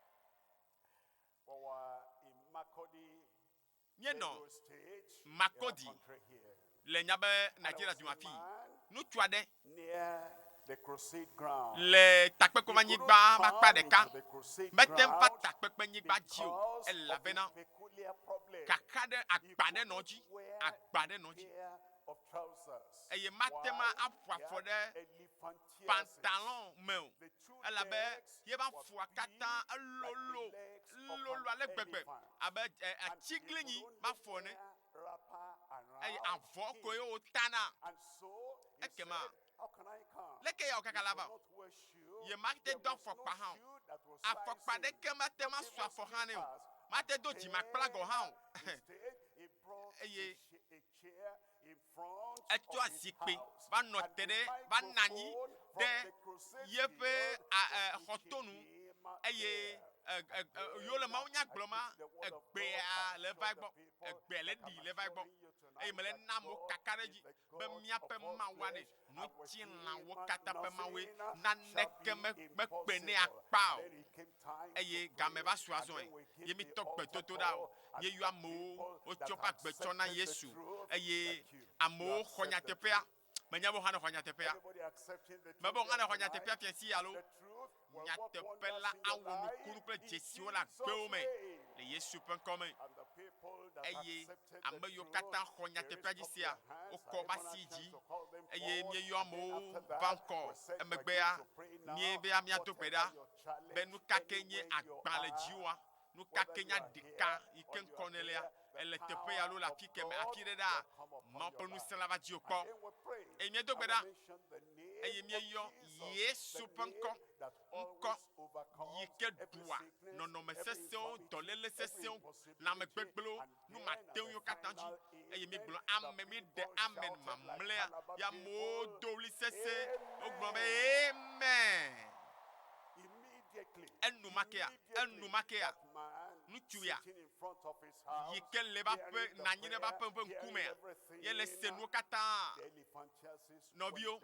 Míenɔ Makurdi le nya be Nigeria du me afii. Ŋutsu aɖe le takpekpenyigba ƒe akpa ɖeka mete ŋu va takpekpenyigba dzi o elabena kaka ɖe agba ɖe nɔ edzi, agba ɖe nɔ edzi eye mate ŋu aƒo afɔ ɖe pantalon me o, elabe yeƒe afɔa katã elolo, lolo ale gbegbe abe atiglinyi ƒe afɔ ene, eye avɔ koe wotana. Ekema leke yeawɔ kaka la va o? Yemate do afɔkpa hã o. Afɔkpa ɖeke mate ŋu asu afɔ hã nɛ o. Mate do dzimakpla gɔ̃ hã o. Eye Etsɔa zikpui va nɔ te ɖe, va nɔ anyi ɖe yeƒe xɔtonu eye yewo le mawunya gblɔm ma, egbea le eva egbɔ, egbea le ɖi le eva egbɔ. Eye mele na amewo kaka ɖe edzi be míaƒe Mawua ɖe, ŋutilãwo katã ƒe Mawue, naneke mekpe nɛ akpa o. Eye game va su azɔe, ye mitɔ gbe dodo ɖa o. Míeyɔ amewo wotsɔ woƒe agbe tsɔ na Yesu, eye amewo xɔ nyateƒea. Menya be wohã nexɔ nyateƒea. Mebe wohã nexɔ nyateƒea fia si alo nyateƒe la awɔ nukunu kple dzesiwo le agbewo me le Yesu ƒe ŋkɔ me. Eye ame yiwo katã xɔ nyateƒea dzi sia, wokɔ woƒe asi dzi eye míeyɔ amewo va ŋkɔ. Emegbea, míebe míado gbe ɖa be nu ka ke nye agba le dziwòa, Nu ka ke nya ɖeka yi ke ŋkɔ nèlea, ele teƒe ya alo le afi kemɛ, afi ɖe ɖaa, Mawu ƒe ŋusẽ la va dziwò kpɔ. Eye míedo gbe ɖa, eye míeyɔ Yesu ƒe ŋkɔ, ŋkɔ yi ke ɖua nɔnɔme sesẽwo, dɔléle sesẽwo, lãmegbegblẽwo, nu mateŋuiwo katã dzi. Eye míegblɔ amen, míeɖe amen mamlɛa, ye amewo do ɣli sesẽ, wogblɔ be, Amen! Enumakea, enumakea, ŋutsu ya yi ke le eƒe aƒe, nɔ anyi ɖe eƒe aƒe ƒe ŋkumea, ye le se nuwo katã. Nɔviwo,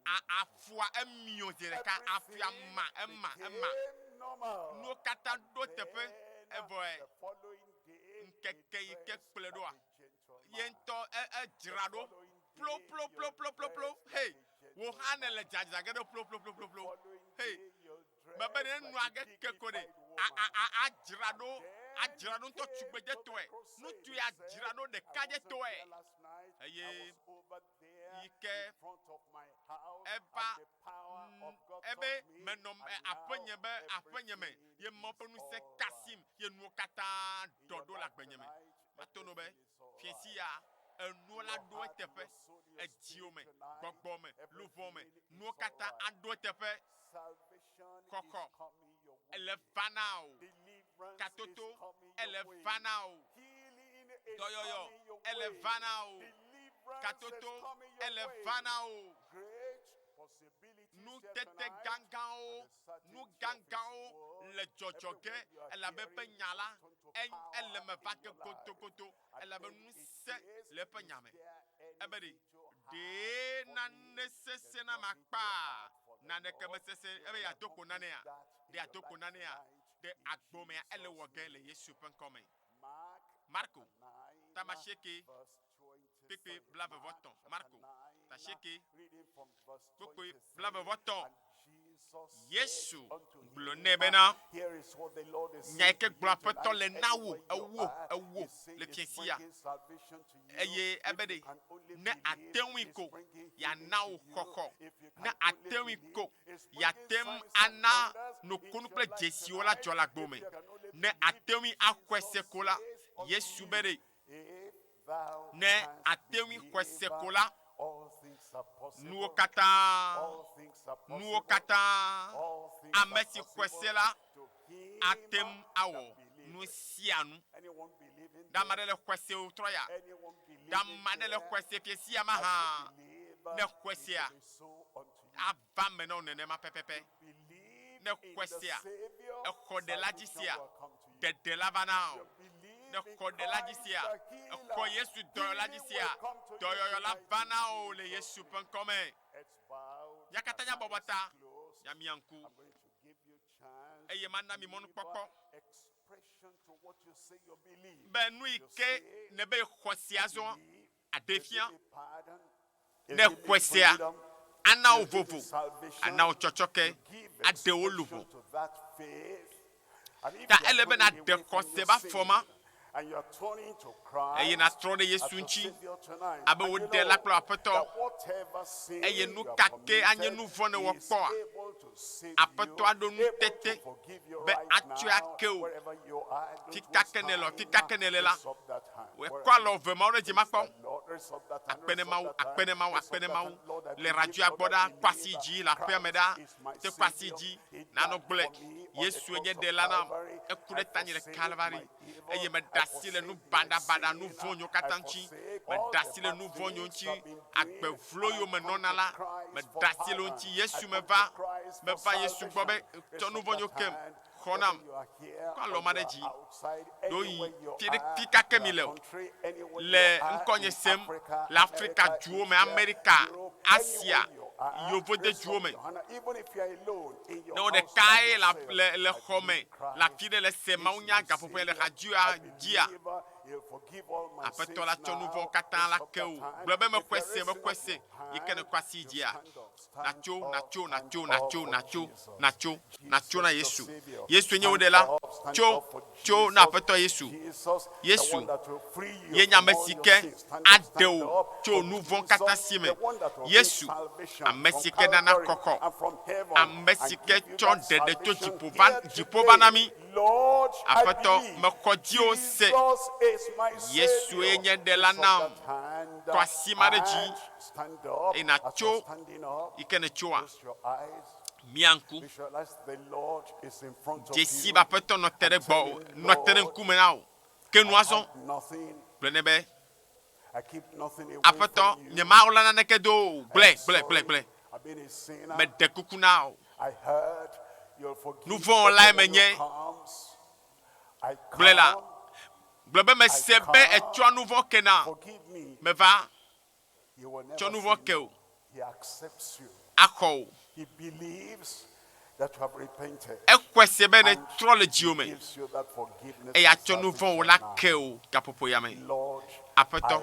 a, afɔa emio zi ɖeka, afɔa ma, ema, ema. Nuwo katã ɖo teƒe, evɔe ŋkeke yi ke kplɔe ɖoa, ye ŋutɔ e, edzra ɖo ploploploploploplo. Hey, wò hã nèle dzadzra ge ɖo ploploploplo. Hey, mebe ne nua ge ke ko ɖe, a, a, a, adzra ɖo, adzra ɖo ŋutɔ tugbedzetɔe. Ŋutsu ya dzra ɖo ɖekadzetɔe. Eye yi ke eva ebe menɔ aƒenye be aƒenye me ye Mawu ƒe ŋusẽ kasim ye nuwo katã ɖɔ ɖo le agbenye me. Mato no be, fiẽsi ya, enuwo la ɖo eteƒe, edziwò me, gbɔgbɔ me, luʋɔ me, nuwo katã aɖo eteƒe. Xɔxɔ ele va na wò, katoto ele va na wò, dɔyɔyɔ ele va na wò, katoto ele va na wò. Nutete gãgãwo, nu gãgãwo le dzɔdzɔ ge elabe eƒe nya la ele eme va ge godogodo elabe ŋusẽ le eƒe nya me. Ebe ɖe, ɖee nane sesẽ na ame akpaa? Naneke mesesẽ ebe yeado kpo nanea? Ɖe yeado kpo nanea? Ɖe agbomea ele wɔ ge le Yesu ƒe ŋkɔ me. Marko, ta asieke, kpukpui blaeve-vɔ-etɔ̃. Marko, ta asieke, kpukpui blaeve-vɔ-etɔ̃. Yesu gblɔ nɛ bena, Nya yi ke gblɔ Aƒetɔ le na wò, ewò, ewò le fiẽ sia. Eye ebe ɖe, ne àte ŋui ko, yeana wò xɔxɔ. Ne àte ŋui ko, yeate ŋu ana nukunu kple dzesiwo la dzɔ le agbo me. Ne àte ŋui axɔe se ko la, Yesu be ɖe, ne àte ŋui xɔe se ko la, nuwo katã, nuwo katã, ame si xɔe se la ate ŋu awɔ nu sia nu. Ɖe ame aɖe le xɔe se wòtrɔ ya? Ɖe ame aɖe le xɔe se fiẽ sia mahã? Ne xɔe sea, ava eme na wò nenema pɛpɛpɛ. Ne xɔe sea, exɔ ɖela dzi sea, ɖeɖe la va na wò. Ne xɔ ɖela dzi sea, exɔ Yesu dɔyɔla dzi sea, dɔyɔyɔ la va na wò le Yesu ƒe ŋkɔ me. Mía katã míabɔbɔ ta, míamia ŋku, eye mana mi mɔnukpɔkpɔ be nu yi ke nèbe yexɔ se azɔ aɖee fia. Ne èxɔe sea, ana wò vovo, ana wò tsɔtsɔke, aɖe wò luʋɔ. Ta ele be nàɖe xɔse ƒe afɔ ma eye nàtrɔ ɖe Yesu ŋuti abe wò Ɖela kple Aƒetɔ. Eye nu ka ke anye nu vɔ̃ nèwɔ kpɔa, Aƒetɔ aɖo nutete be atsɔe ake wò. Fi ka ke nèle o, fi ka ke nèle la, wòe kɔ alɔ eve mawo ɖe dzi makpɔ. Akpe ne Mawu, akpe ne Mawu, akpe ne Mawu. Le radioa gbɔ ɖa, kɔ asi dzi le aƒea me ɖa, te kɔ asi dzi, nanɔ gblɔe, Yesue nye Ɖela nam. Eku ɖe tanye le Kalvari, eye meɖe asi le nu baɖabaɖa, nu vɔ̃ nyewo katã ŋuti. Meɖe asi le nu vɔ̃ nyewo ŋuti, agbe vlo yiwo menɔna la, meɖe asi le wo ŋuti. Yesu, meva, meva Yesu gbɔ be, tsɔ nu vɔ̃ nyewo kem, xɔ nam. Kɔ alɔ ma ɖe dzi. Ɖewohĩ, fi ɖe, fi ka ke mile o, le ŋkɔnye sem le Afrika duwo me, Amerika, Asia, Yevodeduwo me. Ne wò ɖekae le, le, le xɔ me le afi ɖe le se mawunya gaƒoƒoe le radioa dzia, Aƒetɔ la tsɔ nu vɔ̃wo katã la ke wò. Gblɔ be mexɔe se, mexɔe se. Yi ke nèkɔ asi dzia, Natso, natso, natso, natso, natso, natso, natso na Yesu. Yesue nye wo Ɖela. Tso, tso na Aƒetɔ Yesu. Yesu ye nye ame si ke aɖe wò tso nu vɔ̃ katã si me. Yesu, ame si ke nana kɔkɔ, ame si ke tsɔ ɖeɖe tso dziƒo va, dziƒo va na mí. Aƒetɔ, mexɔ dziwò se. Yesue nye Ɖela nam. Kɔ asi ma ɖe dzi eye nàtso yi ke nètsoa. Mia ŋku. Dzesi be Aƒetɔ nɔ te ɖe gbɔwò, nɔ te ɖe ŋkume na wò. Ke nu azɔ. Gblɔe nɛ be, Aƒetɔ, nyemaɣla naneke do o. Gblɔe, gblɔe, gblɔe, gblɔe. Meɖe kuku na wò. Nuvɔ̃wɔlae menye. Gblɔe la, gblɔ be, Mese be ètsɔa nu vɔ̃ kena. Meva tsɔ nu vɔ̃ ke wò. Axɔ wò. Exɔe se be nètrɔ le dziwò me, eye atsɔ nu vɔ̃ wò la ke wò gaƒoƒo ya me. Aƒetɔ,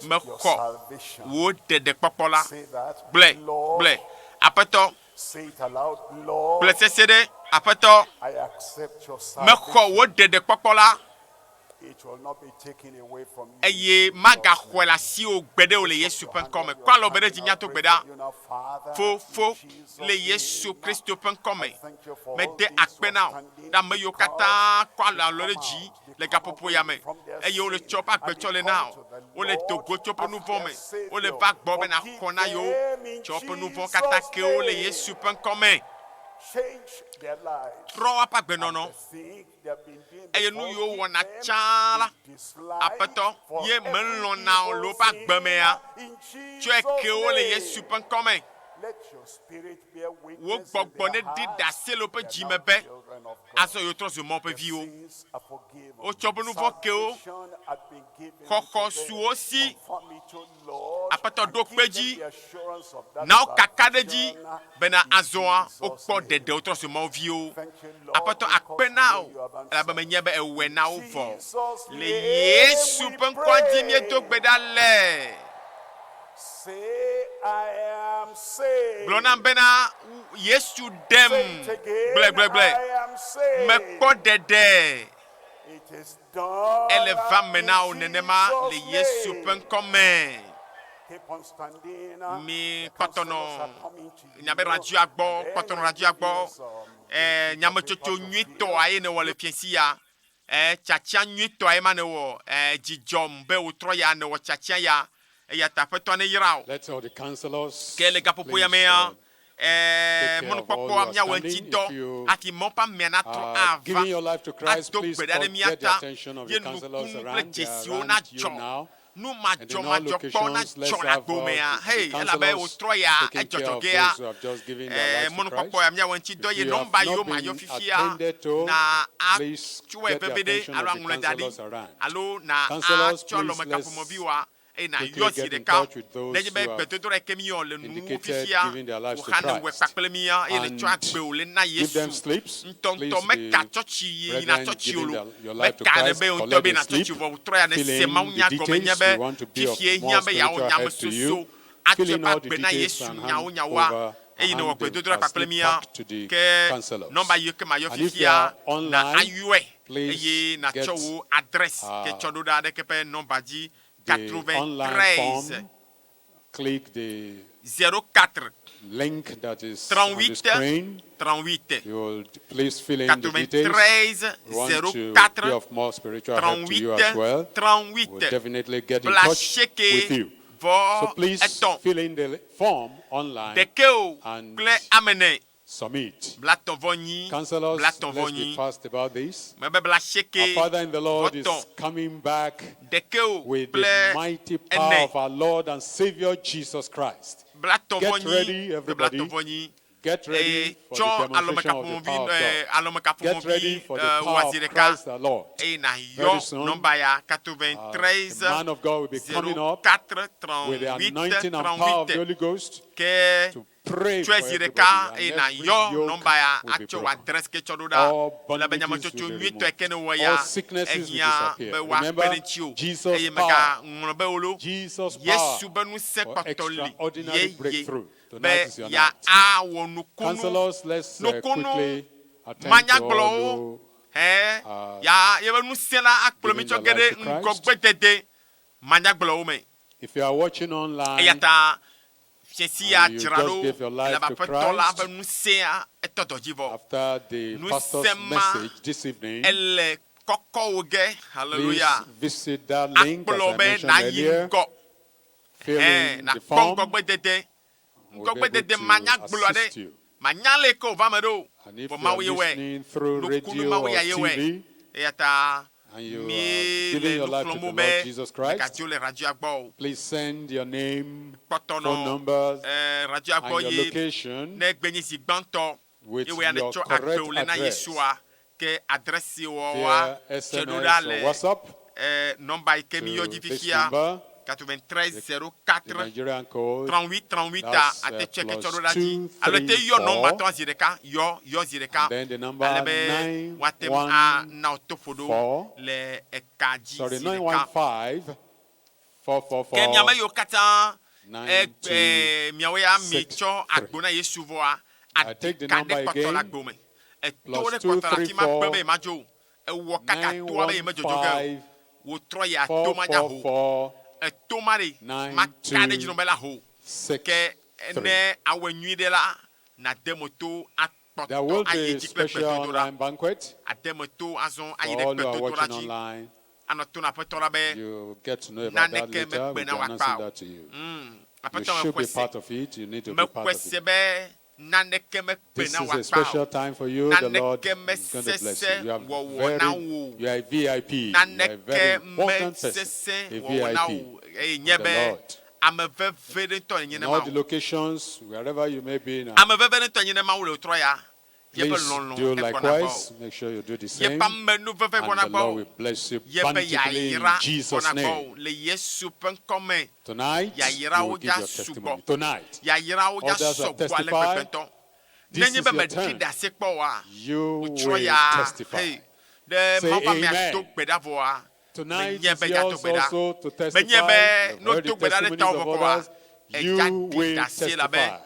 mexɔ wò ɖeɖekpɔkpɔ la. Gblɔe, gblɔe. Aƒetɔ, Gblɔe sesĩe ɖe, Aƒetɔ, mexɔ wò ɖeɖekpɔkpɔ la, eye magaxɔe le asiwò gbeɖe o le Yesu ƒe ŋkɔ me. Kɔ alɔbe ɖe dzi míado gbe ɖa. Fofo, le Yesu Kristo ƒe ŋkɔ me, mede akpe na wò ɖe ame yiwo katã kɔ alɔ ɖe dzi le gaƒoƒo ya me, eye wole tsɔ woƒe agbe tsɔ le na wò. Wole do go tso woƒe nu vɔ̃ me. Wole va gbɔ be nàxɔ na yewo. Tsɔ woƒe nu vɔ̃wo katã ke wo le Yesu ƒe ŋkɔ me. Trɔ woƒe agbenɔnɔ, eye nu yiwo wowɔna tsã la, Aƒetɔ, ye melɔ̃na o le woƒe agbe mea, tsɔe ke wo le Yesu ƒe ŋkɔ me. Wò gbɔgbɔ neɖi ɖase le woƒe dzi me be azɔ yewotrɔ zu Mawu ƒe viwo. Wotsɔ woƒe nu vɔ̃ ke wo. Xɔxɔ su wo si. Aƒetɔ ɖo kpe edzi na wo kakaɖedzi bena azɔa wokpɔ ɖeɖe wotrɔ zu Mawu viwo. Aƒetɔ akpe na wò elabe menye be èwɔe na wo vɔ. Le Yesu ƒe ŋkɔa dzi míedo gbe ɖa le. Gblɔ nam bena, Yesu ɖem. Gblɔe, gblɔe, gblɔe. Mekpɔ ɖeɖe. Ele va me na wò nenema le Yesu ƒe ŋkɔ me. Mi kpɔtɔ nɔ nyabe radioa gbɔ, kpɔtɔ nɔ radioa gbɔ. E, nyametsotso nyuitɔa ye nèwɔ le fiẽsi ya. Ẽ, tiatia nyuitɔa ye ma nèwɔ. Ẽ, dzi dzɔm be wòtrɔ ya, nèwɔ tiatia ya. Eya ta Aƒetɔa neyra wò. Let all the councillors Ke le gaƒoƒo ya please mea, Ɛɛ, Take care of all mɔnukpɔkpɔa who are míawɔ eŋuti standing. dɔ If you hafi Mawu ƒe amea natrɔ are ava giving your life to Christ, ado please gbe ɖa ɖe call, mía get the ta attention of ye the counselors nukunu kple around. They are dzesiwo around you nadzɔ. now. Nu And in all madzɔmadzɔ kpɔ locations, let's nadzɔ le have agbo all mea. the Hey, elabe counselors wòtrɔ ya taking care edzɔdzɔ of gea. those who have just given their Ɛɛ, lives to mɔnukpɔkpɔ Christ. ya míawɔ eŋuti dɔ If ye you have nɔmba yiwo not mayɔ been fifia attended to, na please atsɔe get the vevie ɖe attention alo of the aŋlɔe da ɖi counselors around. alo na Counselors, atsɔ please lɔme let's kaƒomɔviwoa eye na quickly yɔ zi get in ɖeka. touch with those Nenye be who have gbedodoɖa yi ke míyɔ le nuwuwu indicated fifia giving their lives wò to hã nèwɔe Christ. kpakple mía eye nètsɔ And agbe wò le na give them Yesu. slips. Ŋutɔŋutɔ Please, meka the tsɔtsi yi yina brethren tsɔtsi o giving lo. your life to Meka ne Christ, be ŋutɔ collect be the na slip, tsɔtsi vɔ wòtrɔ ya ne fill se in the mawunya gɔme nye details. be We want to be of fifie more hiã be yeawɔ spiritual help to nyamesoso you. atsɔ Fill in eƒe all the agbe na details Yesu and nyawo hand nyawoa over eye and nèwɔ hand the gbedodoɖa kpakple slip mía back to the ke counselors. nɔmba yiwo ke mayɔ And if you fifia are na online, ayɔe eye please natsɔ get wò adresse ke tsɔ ɖo ɖa ɖeke ƒe nɔmba dzi the online 93 form. Click the 04 link that is on the 38 screen. 38 You will please fill in the details. 93 We want to be 04 of more spiritual help to you as 38 well. We'll 38 definitely get in bla touch seeke with you. So vɔ please etɔ̃ fill in the form online ɖeke o and kple ame ene submit. blatɔ̃ vɔ nyi Counselors, blatɔ̃ vɔ let's be nyi fast about this. mebe bla Our seeke Father in the Lord vɔ is tɔ̃ coming back ɖeke o with the kple mighty power ene of our Lord and Savior Jesus Christ. blatɔ̃ vɔ Get nyi ready, kple everybody. blatɔ̃ vɔ nyi Get eye ready for the tsɔ demonstration of the alɔmekaƒomɔvi power of ɛ God. Get ready alɔmekaƒomɔvi for the ɛ power wɔazi of ɖeka Christ the Lord. eye Very nàyɔ soon, nɔmba ya the 93 man of God will be coming up 04 with the 38 anointing and power of the 38 Holy Ghost ke to pray tsɔe for zi everybody, ɖeka and eye every nàyɔ yoke nɔmba ya will be atsɔ wò broken. adresse ke tsɔ ɖo ɖa All le be bondages nyametsotso will be nyuitɔe removed. ke ne wɔ All ya sicknesses will ehiã disappear. be woakpe Remember, ɖe ŋuti o Jesus' eye power. megaŋlɔ be o lo Jesus' power Yesu be ŋusẽ for kpɔtɔ li extraordinary yeye breakthrough. be Tonight is your ya night. awɔ nukunu Counselors, let's nukunu quickly attend to all manyagblɔwo who hɛ are ya yebe ŋusẽ la akplɔ mi giving tsɔ their ge life ɖe to Christ. ŋgɔgbedede manyagblɔwo me If you are watching online, eya ta fiesi ya and you dzra just ɖo gave your life elabe to aƒetɔ la Christ, ƒe ŋusẽa etɔ dɔ dzi vɔ after the pastor's ŋusẽ ma message this evening, ele kɔkɔwo ge please hallelujah visit that link as akplɔ I be mentioned nayi earlier. ŋgɔ Fill ɛ in the nakpɔ form. ŋgɔgbedede We'll be able ŋgɔgbedede to manyagblɔ ɖe assist you. manya le ke wòva me ɖo And if vɔ you Mawu are ye wɔe listening through nukunu radio Mawu or ya ye wɔe TV, eya ta and you are mi giving le your life to nu xlɔm the wo be Lord Jesus Christ, megadzo le radioa gbɔ o please send your name, kpɔtɔ phone nɔ numbers, ɛ radioa and gbɔ your ye location ne gbe nye zi gbãtɔ with ye wòya your netsɔ correct agbewo le na address Yesua ke adresse wɔwa via tse ɖo SMS ɖa or le WhatsApp ɛ nɔmba yi ke mi yɔ to dzi this fifia number, 93 the 04 Nigerian code. 38 38 a That's ate tsɔe ke plus tsɔ ɖo ɖa dzi two, alo te three, yɔ nɔmba four, tɔ zi ɖeka yɔ yɔ zi ɖeka and then the number ale be nine woate ŋu one ana wò toƒo ɖo four, le eka dzi sorry, zi nine ɖeka one five four four ke miame four yiwo katã nine ɛ two ɛ miawo ya mi six tsɔ three. agbo na Yesu vɔa I take the aɖika ɖe number kpɔtɔ le again. agbo me eto Plus ɖe two kpɔtɔ le three afi ma kpe four be yemadzo o ewɔ kaka nine toa be one yemedzodzo ge o five wòtrɔ yi ato four ma nya four ho four eto ma ɖe nine maka ɖe dzi two nɔ be la ho six ke three. ne awɔe nyui ɖe la nade mo to There akpɔtɔ will ayi be dzi kple special gbedodoɖa online banquet ade mo to azɔ ayi for ɖe all who are gbedodoɖa watching dzi online. anɔ to na aƒetɔ la be You get to know about that naneke later. mekpe We'll na be wò akpa announcing o that to you. Mm, You aƒetɔ should mexɔe be se part of it. You need to be part mexɔe of se it. be naneke mekpe This na is wò a akpa special o time for you. The Lord naneke is going to bless mesesẽ you. You are wɔwɔ na very, wò you are a VIP. You are a naneke very important person, mesesẽ a wɔwɔ na VIP wò eye nye of the be Lord. ame veve ɖe ŋutɔ nye In ne all the Mawu locations, wherever you may be now, ame veve ɖe ŋutɔ nye ne Mawu le wòtrɔ ya yeƒe please lɔlɔ̃ do egbɔna gbɔ likewise. Make sure you do the yeƒe same. amenuveve And gbɔna the gbɔ Lord will bless you yeƒe bountifully in yayra Jesus' gbɔna gbɔ name. le Yesu ƒe ŋkɔ me Tonight, you yayrawo will give dza your sugbɔ testimony. Tonight, yayrawo dza others have sɔgbɔ ale gbegbe testified. ŋutɔ This nenye is be your meɖi turn. ɖase kpɔ oa You wòtrɔ will ya testify. hey ɖe Say Mawu ƒe amea amen. do gbe ɖa vɔa Tonight menye is be dza do yours gbe ɖa also to menye testify. be You've ne heard wodo the gbe ɖa ɖe testimonies tawò of vɔ kɔa others. edza You ɖi will ɖase la be testify.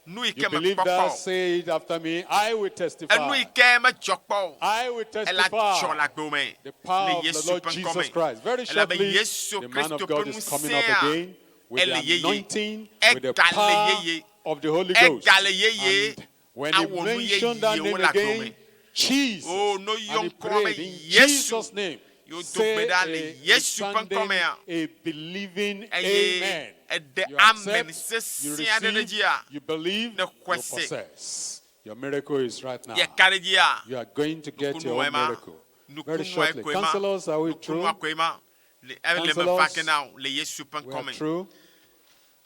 nu yi You ke believe mekpɔ kpɔ that? o Say it after me. I will enu testify. yi ke medzɔ kpɔ o I will ela dzɔ testify. le agbe me The power le of the Yesu Lord ƒe ŋkɔ Jesus me Christ. Very elabe shortly, Yesu the man Kristo of ƒe God is coming up ŋusẽa again with ele the yeye anointing, with the egale power yeye of the Holy Ghost. egale yeye And when he awɔ nu mentioned that yeyewo name le agbe me again, Jesus, o no yɔ and he ŋkɔ be prayed in Yesu Jesus' name. yewodo Say gbe ɖa le a Yesu ƒe ŋkɔ resounding, mea a believing eye amen. Eɖe You amen accept, you sesẽ aɖe ɖe receive, dzia. you believe, Ne you xɔe se. possess. Your miracle is right now. Yeka ɖe dzia. You are going to get your Nukunua own ma. miracle. Very Nukunua shortly. koe ma. Counselors, are we true? Nukunua koe ma. Le ele me va Counselors, ke na wo le Yesu ƒe We are ŋkɔ me. true.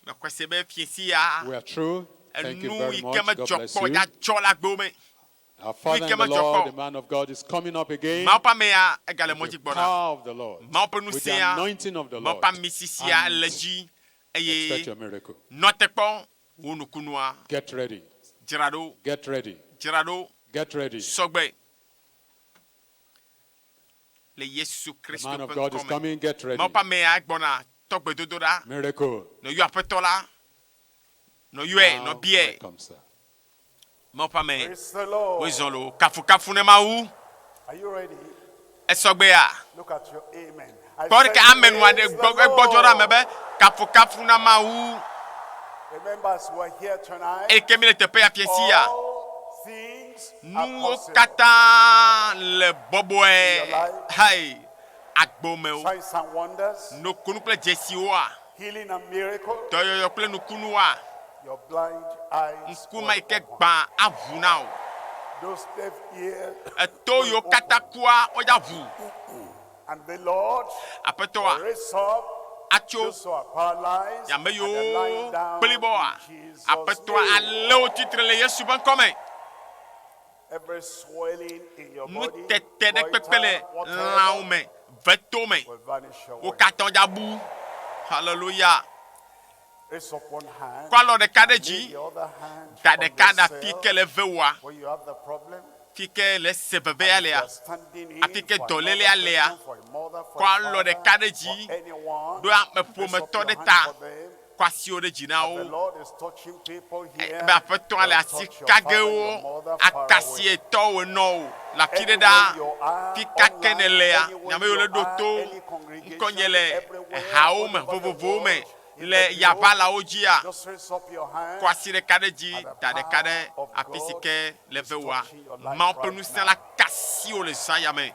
Mexɔe se be fiẽ sia We are true. Thank you enu very yi much. ke God medzɔ bless kpɔ you. ya dzɔ le agbewo me. Our Father in ke the medzɔ Lord, kpɔ. the man of God, is coming up again. Mawu ƒe amea egale mɔ With dzi the gbɔna. power of the Lord, Mawu ƒe with the ŋusẽa, anointing of the Mawu Lord, ƒe amisisia le and dzi expect eye your miracle. nɔ te kpɔ wò nukunua. Get ready. Dzra ɖo, Get ready. dzra ɖo, Get ready. sɔgbe le Yesu The Kristo man of ƒe God is ŋkɔ me. coming. Get ready. Mawu ƒe amea gbɔna tɔ gbedodo ɖa. Miracle. Nɔ yɔ aƒetɔ la. Nɔ yɔe, nɔ Now, biɛ. welcome, sir. Mawu ƒe ame Praise the Lord. wozɔ lo kafukafu ne Mawu. Are you ready? Esɔgbea. Look at your amen. I Kpɔ said, ɖeke amenua ɖe praise the gbɔ egbɔdzɔ ɖe ame Lord. be kafukafu na Mawu. Remember, as we're here tonight, Eyi ke mi le teƒe ya fiẽ sia. all things are Nuwo possible. katã le bɔbɔe. Hai agbomewo. Signs and wonders, Nukunu kple dzesiwoa. healing and miracles, Dɔyɔyɔ kple nukunuwoa. your blind eyes will Ŋkuma yi ke open. gbã aʋu na wo. Those deaf ears, Eto yiwo katã kua wodza ʋu. and the Lord Aƒetɔa will raise up atso those who are paralyzed ame and are lying yiwo down kplibɔa. in Jesus' Aƒetɔa name. alé wo tsitre le Yesu ƒe ŋkɔme. Every swelling in your body, Nutete ɖe kpekpe le goiter, lãwo whatever, me, veto me. will vanish Wo away. katã wodza bu. Hallelujah. Raise up one hand, Kɔ alɔ ɖeka ɖe lay dzi. the other hand Da on ɖeka ɖe afi yourself ke le ve woa. where you have the problem. Fi ke le se veve And ya if you lea. are standing in Afi ke for dɔlélea another lea. person, for a mother, for Kɔ a alɔ father, ɖeka ɖe dzi. for anyone, Ɖo ame raise up ƒometɔ your ɖe hand ta. for them. Kɔ asiwo ɖe dzi na The wo. Lord is touching people here. Be aƒetɔa le They'll asi touch your ka father, ge your wo mother far akasi away. etɔwo nɔ o le afi ɖe Anywhere ɖa. you are, Fi ka ke ne online, lea, anywhere nyame yiwo you le ɖo are, to any congregation, ŋkɔnye le everywhere, hawo all me over the vovovowo me world, in le the yaʋalawo dzia. Just raise up your hand. Kɔ asi ɖeka ɖe dzi, And the da ɖeka ɖe power of afi si God ke le is ve woa. touching your life Mawu ƒe right ŋusẽ now. la ka asiwò le zã ya me.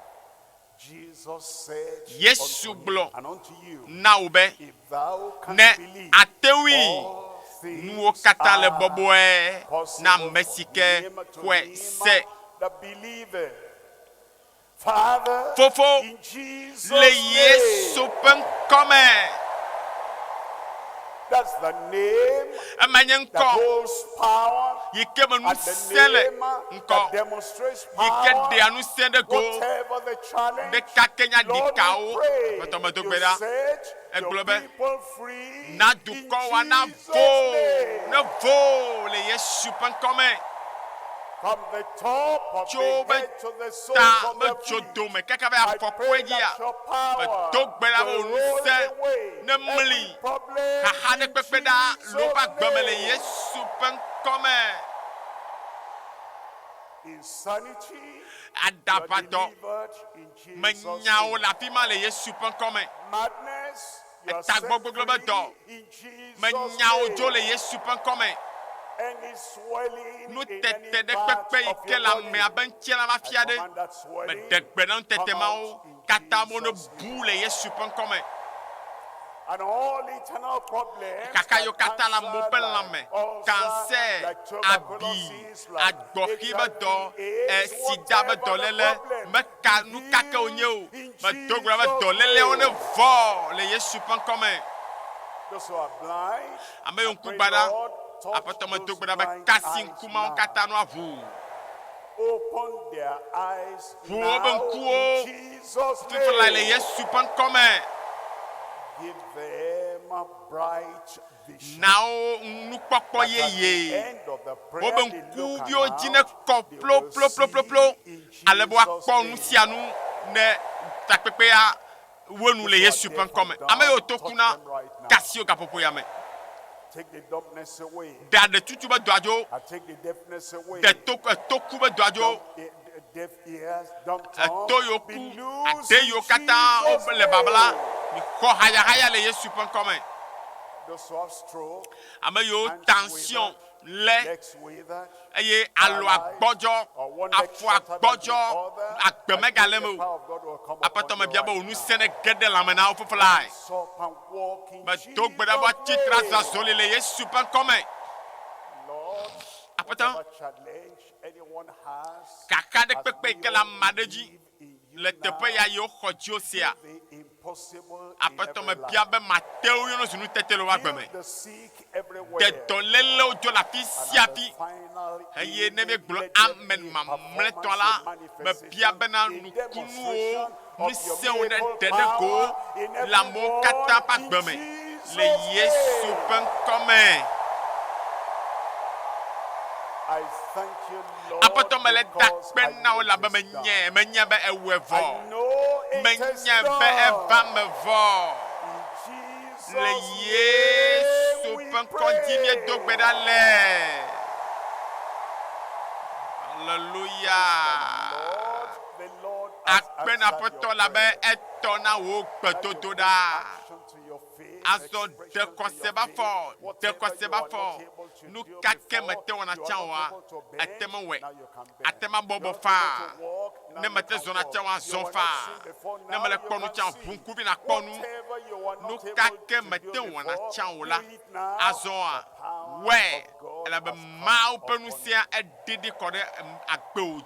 Jesus said Yesu unto him gblɔ and unto you, na wò be if thou canst ne believe, ate ŋui all things nuwo katã le are bɔbɔe na possible ame si for ke him to xɔe him se. that believeth. Father, Fofo, in Jesus' Le Yesu name, ƒe ŋkɔme. that's the name Ema nye that ŋkɔ holds power yi ke me and the ŋusẽ le name that ŋkɔ demonstrates yi ke power. ɖea ŋusẽ ɖe go. Whatever the challenge, Ɖeka ke nya Lord, ɖikawo. we pray Aƒetɔ medo you gbe ɖa. set your Egblɔ be, people free Na in dukɔ wa na Jesus' vo name. ne vo le Yesu ƒe ŋkɔme. From the top of Tso the be head to the soles ta of be the tso feet. dome kaka be I afɔkɔe pray dzia. that your power Medo gbe ɖa be will wò roll ŋusẽ away ne mli every problem xaxa ɖe in kpekpe ɖa le woƒe Jesus' agbe me le name. Yesu ƒe ŋkɔme. Insanity, you are Aɖaʋadɔ delivered in Jesus' menyawo name. le afi ma le Yesu ƒe ŋkɔme. Madness, you are set Etagbɔgbɔgblɔ be dɔ free in Jesus' menyawo dzo le name. Yesu ƒe ŋkɔme. Any swelling in Nutete any ɖe part kpekpe yi of ke your le body, amea be ŋutilã la I fia ɖe. command that swelling Meɖe gbe na nutete come mawo out in katã mo ne Jesus' bu le Yesu ƒe ŋkɔme. And all eternal problems Kaka like yiwo katã le amewo ƒe cancer, lãme, like ulcer, cancer, like abi, tuberculosis, like agbɔxi be dɔ, HIV, AIDS, sida be whatever the dɔléle, problem, meka be nu ka ke wònye o. healed in Medo gbe ɖa be Jesus' dɔlélewo ne name. vɔ le Yesu ƒe ŋkɔme. Those who are blind, Ame yiwo I ŋku pray, gba ɖa, Lord, touch Aƒetɔ medo those gbe ɖa be blind kasi eyes ŋkumawo now. katã nu aʋu. Open their eyes Ʋu woƒe now ŋkuwo in Jesus' fifila le name. Yesu ƒe ŋkɔme. Give them a bright vision. Na wo nukpɔkpɔ That at the yeye. end of the prayer Wobe they look ŋkuviwo dzi ne around, kɔ they will ploploploplo see in ale be Jesus' woakpɔ nu name. sia nu ne takpekpea wo nu le Those who Yesu are ƒe deaf ŋkɔme. and Ame yiwo dumb, to touch ku na them right now. kasi wo gaƒoƒo ya me. Take the dumbness away. Ɖe aɖetutu be dɔa dzo, I take the deafness away. ɖe to etoku be dɔa dzo, Dumb, deaf ears, dumb tongue, eto yiwo be ku, loose ade in yiwo katã Jesus' wo le babla, name. mixɔ hayahaya le Yesu ƒe ŋkɔme. Those who have stroke, Ame yiwo hands tension withered, lé legs withered, eye alo paralyzed, agbɔdzɔ, or one leg afɔ shorter than the agbɔdzɔ, other, agbe I pray megale the me o. power of God will Aƒetɔ, mebia be wò ŋusẽ nege ɖe lãme na wo fiflae. Medo gbe ɖa be woatsi tre azɔ azɔli le Yesu ƒe ŋkɔ me. Aƒetɔ, kaka ɖe kpekpe yi ke le ame aɖe dzi le teƒe ya ye woxɔ dziwò sea, Aƒetɔ, mebia be mate wo yɔna zu nutete le woƒe agbe me. Ɖe dɔlélewo dzo le afi sia afi. Eye ne míegblɔ amen mamlɛtɔ la, mebia bena nukunuwo, ŋusẽwo neɖe ɖe go le amewo katã ƒe agbe me le Yesu ƒe ŋkɔ me. Aƒetɔ, mele da akpe na wò elabe menyae, menyae be èwɔe vɔ. Menyae be eva eme vɔ. Le Yesu ƒe ŋkɔ dzi míedo gbe ɖa le. Aleluya. Akpe na Aƒetɔ elabe etɔ na wò gbedodoɖa. Azɔ ɖe xɔse va fɔ, ɖe xɔse va fɔ. Nu ka ke mète wɔna tsã oa, ète ŋu wɔe. Àte ŋu abɔbɔ faa. Ne mète zɔna tsã oa, zɔ faa. Ne mèle kpɔ nu tsã o, ʋu ŋkuvi nàkpɔ nu. Nu ka ke mète ŋu wɔna tsã o la, azɔa, wɔe, elabe Mawu ƒe ŋusẽa eɖiɖi kɔ ɖe agbewò dzi.